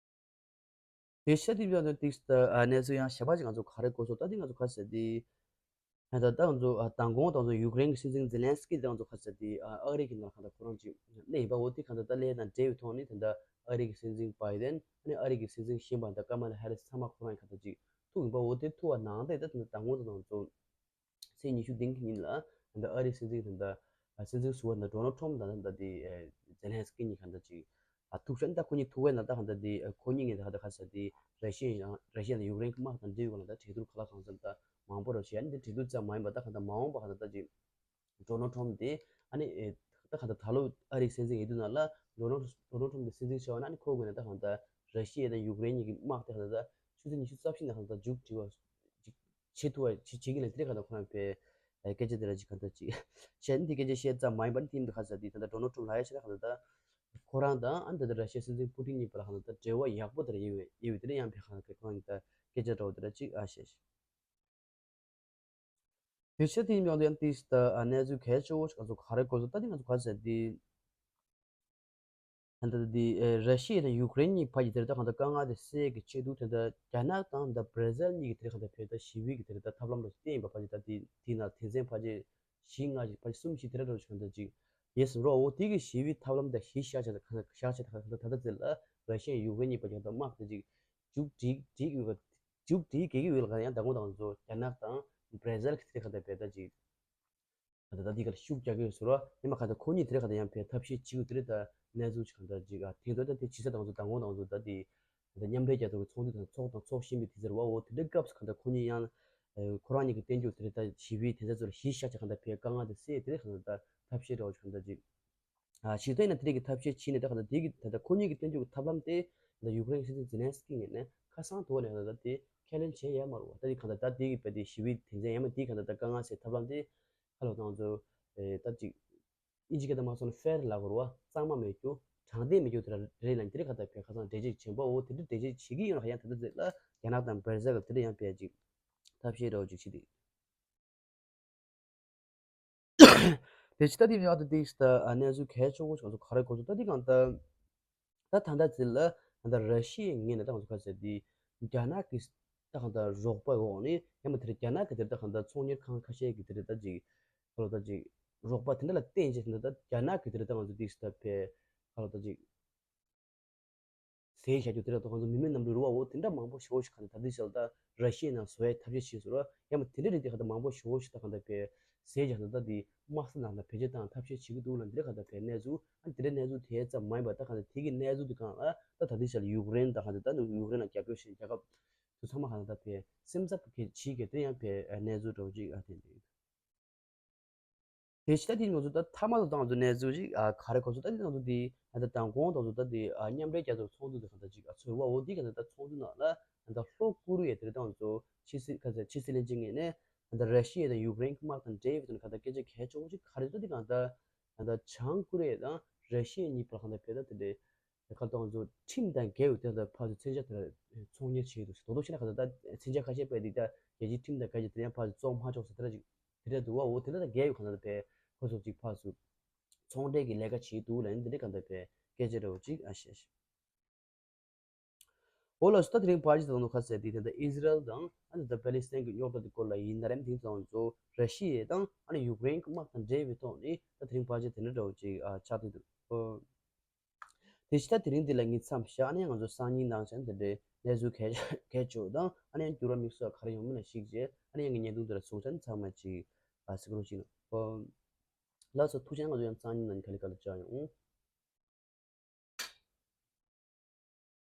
དེ་ཤ་དེ་བཞག་ན་ཏིག་ད་ཨ་གནས་ཚུལ་ཡང་ཞབས་པ་ཅིག་ང་ཚོ་ག་རེ་གོ་སོང་ད་དེ་ང་ཚོ་ཁ་ཟེར་ཏེ། ད་ད་ང་ཚོ་ཨ་མདང་དགོང་དང་ཚོ་ཡུཀ་རེན་གྱི་སྲིད་འཛིན་ཛེ་ལན་སི་ཀི་དང་ཚོ་ཁ་ཟེར་ཏེ་ཨ་ཨ་རི་གི་ནང་ཁ་ད་ཁོ་རང་ཅིག་གནས་ཡིན་པ་འོ་དེ་གང་ལྟར་ད་ལས་དང་འབྲེལ་བའི་ཐོག་ནས་དེ་འདྲ་ཨ་རི་གི་སྲིད་འཛིན་བྷའི་ཌེན་ཨ་ནི་ཨ་རི་གི་སྲིད་འཛིན་གཞན་པ་ད་ཀ་མ་ལ་ཧེ་རི་སི་ཚང་མ་ཁོ་རང་གི་ཁ་ད་ཅིག་ཐུག་ཡིན་པ་འོ་དེ་ཐུག་པ་ནང་དེ་ད་དེ་འདྲ་མདང་དགོང་དང་ཚོ་ཚེས་ཉི་ཤུ་བདུན་གྱི་ཉིན་ལ་ད་ཨ་རིའི་སྲིད་འཛིན་དང་ད་སྲིད་འཛིན་ཟུར་པ་ད་ཌོ་ནལ་ཊམ་དང་ད་དེ་ཛེ་ལན་སི་ཀི་གཉིས་གང་ལྟར་ཅིག་ཨ་ཐུག་ཤག་ད་ཁོ་གཉིས་ཐུག་པའི་ནང་ད་གང་ལྟར་དེ་ཁོ་གཉིས་ངས་ད་ག་ད་ག་ཟེར་དེ་ར་ཤི་ཡ་ར་ཤི་ཡ་དང་ཡུཀ་རེན་གྱི་དམག་དང་འབྲེལ་ཡོད་པ་ལ་ད་གྲོས་བསྡུར་ག་ལ་གང་འཚམ་ད་མང་པོ་ར་བྱས། ཨ་ནི་དེ་གྲོས་བསྡུར་ཙམ་མ་ཡིན་པ་ད་གང་ལྟར་མ་འོངས་པ་གང་ལྟར་ད་ཅིག་ཌོ་ནལ་ཊམ་དེ་ཨ་ནི་ད་གང་ལྟར་ད་ལོ་ཨ་རིའི་སྲིད་འཛིན་ཡིན་དུས་ནང་ལ་ཌོ་ནལ་ཌོ་ནལ་ཊམ་དེ་སྲིད་འཛིན་བྱས་པ་ན་ཨ་ནི་ཁོ་གི་ནས་ད་གང་ལྟར་ར་ཤི་ཡ་དང་ཡུཀ་རེན་གཉིས་ཀྱི་དམག་དེ་གང་ལྟར་ད་ཆུ་ཚོད་ཉི་ཤུ་རྩ་བཞི་ནང་གང་ལྟར་མཇུག་སྒྲིལ་བ་ཅིག་བྱེད་ཐུབ་པ་ཅིག་བྱེད་ཀྱི་ལ་དེ་ག་ད་ཁོ་རང་པའི་སྐད་ཆ་དེ་ར་ཅིག་ག་ད་ཅིག་བཤད་འདི་སྐད་ཆ་བཤད་ཙམ་མ་ཡིན་པར་དེ་འདི་ག་ཟེར་དེ་ད་ལྟ་ཌོ་ནལ་ཊམ་ལ་ཡ་བཤད་ན་ག་ད་ད་ཁོ་རང་དང་ཨ་ནི་ད་ལྟ་ར་ཤི་ཡའི་སྲིད་འཛིན་པུ་ཏིན་གཉིས་བར་ལ་ག་ད་ད་འབྲེལ་བ་ཡག་པོ་དེ་ར་ཡོད་པའི་ཡོད་པའི་དེ་ར་ཡང་པའི་ག་ད་ཁོ་རང་གི་ད་སྐད་ཆ་འདྲ་བོ་དེ་ར་ཅིག་ཨ་བཤད་ཤག་དེ་ཕྱིར་དེ་ཡིན་ཡང་དེ་ཡང་ཏིས་ད་གནས་ཚུལ་གལ་ཆེ་བོ་ཞིག་ང་ཚོ་ག་རེ་གོ་སོང་ད་དེ་ང་ཚོ་ག་ཟེར་དེ། ད་ལྟ་དེ་ར་ཤི་ཡ་དང་ཡུཀ་རེན་གཉིས་བར་གྱི་དེར་ད་གང་ལྟར་དཀའ་ངལ་དེ་སེལ་གྱི་ཆེད་དུ་དེ་ད་རྒྱ་ནག་དང་ད་བྷར་ཛིལ་གཉིས་ཀྱི་དེར་གང་ལྟར་བོད་ད་ཞི་བའི་གི་དེར་ད་ཐབས་ལམ་རེ་བསྟན་ཡིན་པ་བར་གྱི་ད་དེ་དེ་ན་དེ་མཚན་བར་གྱི་བཞི་ལྔ་ཞིག་བར་གྱི་གསུམ་ཞིག་དེ་འདྲ་འདྲ་བོ་ཞིག་གང་ལྟར་ཅིག་ཡེ་སི་རོ་འོ་དེ་གི་ཞི་བའི་ཐབས་ལམ་དེ་གཞི་བཞག་བྱས་ད་གང་ལྟར་བཞག་བྱས་ད་གང་ལྟར་ད་ལྟ་ཚེ་ལ་ར་ཤི་ཡ་ཡུཀ་རེན་གཉིས་བར་གྱི་ད་དམག་དེ་ཅིག་མཇུག་སྒྲིལ་སྒྲིལ་ཡོད་པ། མཇུག་སྒྲིལ་གྱི་ཡོད་ལ་ཡང་མདང་དགོང་དང་ཚོ་རྒྱ་ནག་དང་བྷར་ཛིལ་གྱི་དེ་ག་ད་བལ་ད་ཅིག་ག་ད་ད་དེ་ག་ལ་ཤུགས་རྒྱག་གི་ཡོད་ཟེར་བ་ཡིན་མ་ག་ད་ཁོ་གཉིས་དེ་ག་ད་ཡང་བལ་ཐབས་ཤེས་བྱེད་དགོས་དེ་རེད། ད་གནས་ཚུལ་ཅིག་ག་ད་ཅིག་ཨ་དེ་ཚོ་ད་དེ་ཇི་ས་དང་ཚོ་མདང་དགོང་དང་ཚོ་ད་དེ་ད་མཉམ་འབྲེལ་རྒྱལ་ཚོགས་ཀྱི་ཚོགས་འདུ་དང་ཚོགས་དང་ཚོགས་བཞིན་པའི་དེ་ཟེར་བ་འོ་དེ་འདྲ་སྐབས་སུ་ག་ད་ཁོ་གཉིས་ཡང་ཁོ་རང་གཉིས་ཀྱི་བསྟན་རྒྱུ་དེ་རེད། ད་ཞི་བའི་དེ་ཚོ་ཚོ་ལ་གཞི་བཞག་ཅིག་ག་ད་བལ་དཀའ་ངལ་དེ་སེལ་དེ་རེད། ག་ད་ད་ཐབས་ཤེས་འདྲ་བོ་ཅིག་ག་ད་ཅིག་ཨ་ཞིག་ཐོན་ན་དེ་རིགས་ཀྱི་ཐབས་ཤེས་བྱས་ནས་ད་ག་ད་དེ་གི་ད་ལྟ་ཁོ་གཉིས་ཀྱི་བསྟན་རྒྱུ་གི་ཐབས་ལམ་དེ་ད་ཡུཀ་རེན་སྲིད་འཛིན་ཛེ་ལན་སི་ཀི་ངོས་ནས་ཁ་སང་དུ་བ་ནས་ད་ལྟ་དེ་ཁས་ལེན་བྱས་ཡ་མ་རུ་བ་ད་དེ་ག་ད་ད་དེ་གི་བས་དེ་ཞི་བའི་དེ་ཚན་ཡ་མ་དེ་ག་ད་ད་དཀའ་ངལ་སེལ་ཐབས་ལམ་དེ་ཁ་ལོ་དང་ཚོ་ད་ཅིག་ཨིན་ཇི་སྐད་དུ་མ་སོང་ན་ཧྥེར་ལ་གོ་རུ་བ་གཙང་མ་མེད་རྒྱུ་དྲང་བདེན་མེད་རྒྱུ་དེ་ར་རེད་ལ་དེ་རིགས་ག་ད་བས་ཁ་སང་འགྲེལ་བརྗོད་བྱེད་པ་འོ་དེ་འདྲ་འགྲེལ་བརྗོད་བྱེད་ཀྱི་ཡོད་ན་ཡང་ད་ལྟ་ཚེ་ལ་རྒྱ་ནག་དང་བྷར་ཛིལ་ག་དེ་འདྲ་ཡང་བས་ཅིག་ཐབས་ཤེས་འདྲ་བོ་ཅིག་བྱེད་དེ། དེ་ཕྱི་ད་དེ་ཡག་ཏུ་དེ་ད་གནས་ཚུལ་གལ་ཆེ་བོ་ང་ཚོ་ག་རེ་གོ་ཚོད་ད་དེ་གང་ལྟར་ད་ད་ལྟ་ཚེ་ལ་ད་ལྟ་ར་ཤི་ཡའི་ངོས་ནས་ད་ང་ཚོ་ག་ཟེར་དེ་རྒྱ་ནག་གི་ད་གང་ལྟར་རོགས་པ་འོག་ནས་ཡང་མ་དེར་རྒྱ་ནག་གི་དེར་ད་གང་ལྟར་ཚོང་གཉེར་ཁང་ཁ་ཤས་ཀྱི་དེར་ད་ཅིག་ཁ་ལོ་ད་ཅིག་རོགས་པ་དེ་འདྲ་ལ་བརྟེན་བྱས་ད་ལྟ་རྒྱ་ནག་གི་དེར་ད་ང་ཚོ་དེ་ད་ཕེ་ཁ་ལོ་ད་ཅིག་ཟས་བཞག་རྒྱུ་དེ་འདྲ་དང་ང་ཚོ་མི་མེད་གནམ་གྲུའི་རུ་བ་འོ་དེ་འདྲ་མང་པོ་ཞེ་པོ་ཞིག་གང་ལྟར་ད་ལྟའི་ཆར་ད་ར་ཤི་ཡའི་ནང་བཟོ་ཡའི་ཐབས་ཤེས་བྱས་ཟེར་བ་ཡང་མ་དེ་འདྲ་རེད། དེ་གང་ལྟར་མང་པོ་ཞེ་པོ་ཞིག་ད་གང་ལྟར་བས་ཟས་བཞག་ད་ལྟ་དེ་དམག་ས་ནང་ལ་བེད་སྤྱོད་བཏང་ཐབས་ཤེས་བྱེད་ཀྱི་འདུག་ལ་འདི་འདྲ་གང་ལྟར་བས་གནས་ཚུལ་ཨ་འདི་འདྲ་གནས་ཚུལ་དེ་ཙམ་མ་ཡིན་པར་ད་གང་ལྟར་དེ་གི་གནས་ཚུལ་དེ་གང་ལ་ད་ད་ལྟའི་ཆར་ཡུཀ་རེན་ད་གང་ལྟར་ད་ཡུཀ་རེན་ལ་རྒྱབ་སྐྱོར་བྱེད་རྒྱལ་ཁབ་དེ་ཚང་མ་གང་ལྟར་བས་སེམས་འཚབ་གི་བྱེད་ཀྱི་དེ་ཡང་བས་གནས་ཚུལ་འདྲ་བོ་ཅིག་ཨ་དེ་འདྲ། དེ་ཕྱི་ད་དེ་ང་ཚོ་ད་མཐའ་མ་དུ་ད་ང་ཚོ་གནས་ཚུལ་ཅིག་ཨ་ག་རེ་གོ་སོང་ད་དེ་ང་ཚོ་དེ་ཨ་ད་མདང་དགོང་ད་ང་ཚོ་ད་དེ་ཨ་མཉམ་འབྲེལ་རྒྱལ་ཚོགས་ཚོགས་འདུ་དེ་གང་ལྟར་ཅིག་ཨ་ཚོགས་པ་འོ་དེ་གང་ལྟར་ད་ཚོགས་འདུ་ནང་ལ་ཨ་ད་ལྷོ་ཀོ་རི་ཡ་དེ་རེད་ད་ང་ཚོ་ཕྱི་སྲིད་ག་ཚད་ཕྱི་སྲིད་བློན་ཆེན་ངོས་ནས་ཨ་ད་ར་ཤི་ཡ་དང་ཡུཀ་རེན་གྱི་དམག་དང་འབྲེལ་བའི་ཐོག་ནས་གང་ལྟར་སྐད་ཆ་གལ་ཆེ་བོ་ཅིག་ག་རེ་ད་དེ་གང་ལྟར་ཨ་ད་བྱང་ཀོ་རི་ཡ་དང་ར་ཤི་ཡ་གཉིས་བར་གང་ལྟར་བས་ད་དེ་འདྲའི་ཁ་ཏོང་ཚོ་ཁྲིམས་དང་འགལ་བའི་དོན་དུ་ཕར་ཚུར་མཚོན་ཆ་དེ་ཚོང་གཉེར་བྱེད་ཀྱི་འདུག་དོ་དོ་ཤེས་ན་ཁ་ཏོ་ད་མཚོན་ཆ་ཁ་ཤས་པས་འདི་ལྟར་རྒྱལ་སྤྱིའི་ཁྲིམས་དང་འགལ་གྱི་དེ་ཡང་ཕར་ཚུར་བཙོང་མ་ཆོག་ཟེར་དེ་འདྲ་ཅིག་དེ་འདྲ་འདུག་བ། འོ་དེ་འདྲ་དང་འགལ་ཡོད་གང་ལྟར་པས་ཁོ་ཚོ་ཅིག་ཕར་ཚུར་ཚོང་འབྲེལ་གྱི་ལས་ཀ་བྱེད་འདུག་ལ་ཡིན་འདི་འདྲ་གང་ལྟར་པས་སྐད་ཆ་འདྲ་བོ་ཅིག་ཨ་བཤད་ཤག་འོ་ལགས་སོ། ད་དེ་རིང་ཕར་ཅིག་དང་དུ་ཁ་གསལ་དེ་དེ་འདྲ་ཨི་ཟི་རལ་དང་ཨ་ནི་ད་པེ་ལི་སི་ཐན་གྱི་རྙོག་དྲ་དེ་སྐོར་ལ་ཡིན་ན་རེམ་དེང་ཙང་ཚོ་ར་ཤི་ཡ་དང་ཨ་ནི་ཡུཀ་རེན་གྱི་དམག་དང་འབྲེལ་བའི་ཐོག་ནས་ད་དེ་རིང་ཕར་ཅིག་དེ་འདྲ་འདྲ་བོ་ཅིག་ཨ་ཆགས་བསྡད་འདུག་དེ་ཕྱི་ད་དེ་རིང་འདི་ལ་ངས་མཚམས་བཞག་ཨ་ནི་ང་ཚོ་སང་ཉིན་དང་ཆ་ནས་དེ་འདྲའི་གནས་ཚུལ་གལ་ཆེ་གལ་ཆེ་བ་དང་ཨ་ནི་འགྱུར་བ་དམིགས་བསལ་ག་རེ་ཡོང་མིན་ལ་གཞིགས་རྗེས་ཨ་ནི་ངའི་བརྙན་ཐུང་འདི་ལ་བཟུང་ཆ་ནས་ཚང་མ་ཅིག་ཨ་གཟིགས་རོགས་གྱིས་གནང་། ལགས་སོ། ཐུགས་རྗེ་ཆེ། ང་ཚོ་ཡང་སང་ཉིན་ནང་ག་ལེ་ག་ལེ་བཅར་ཡོང་།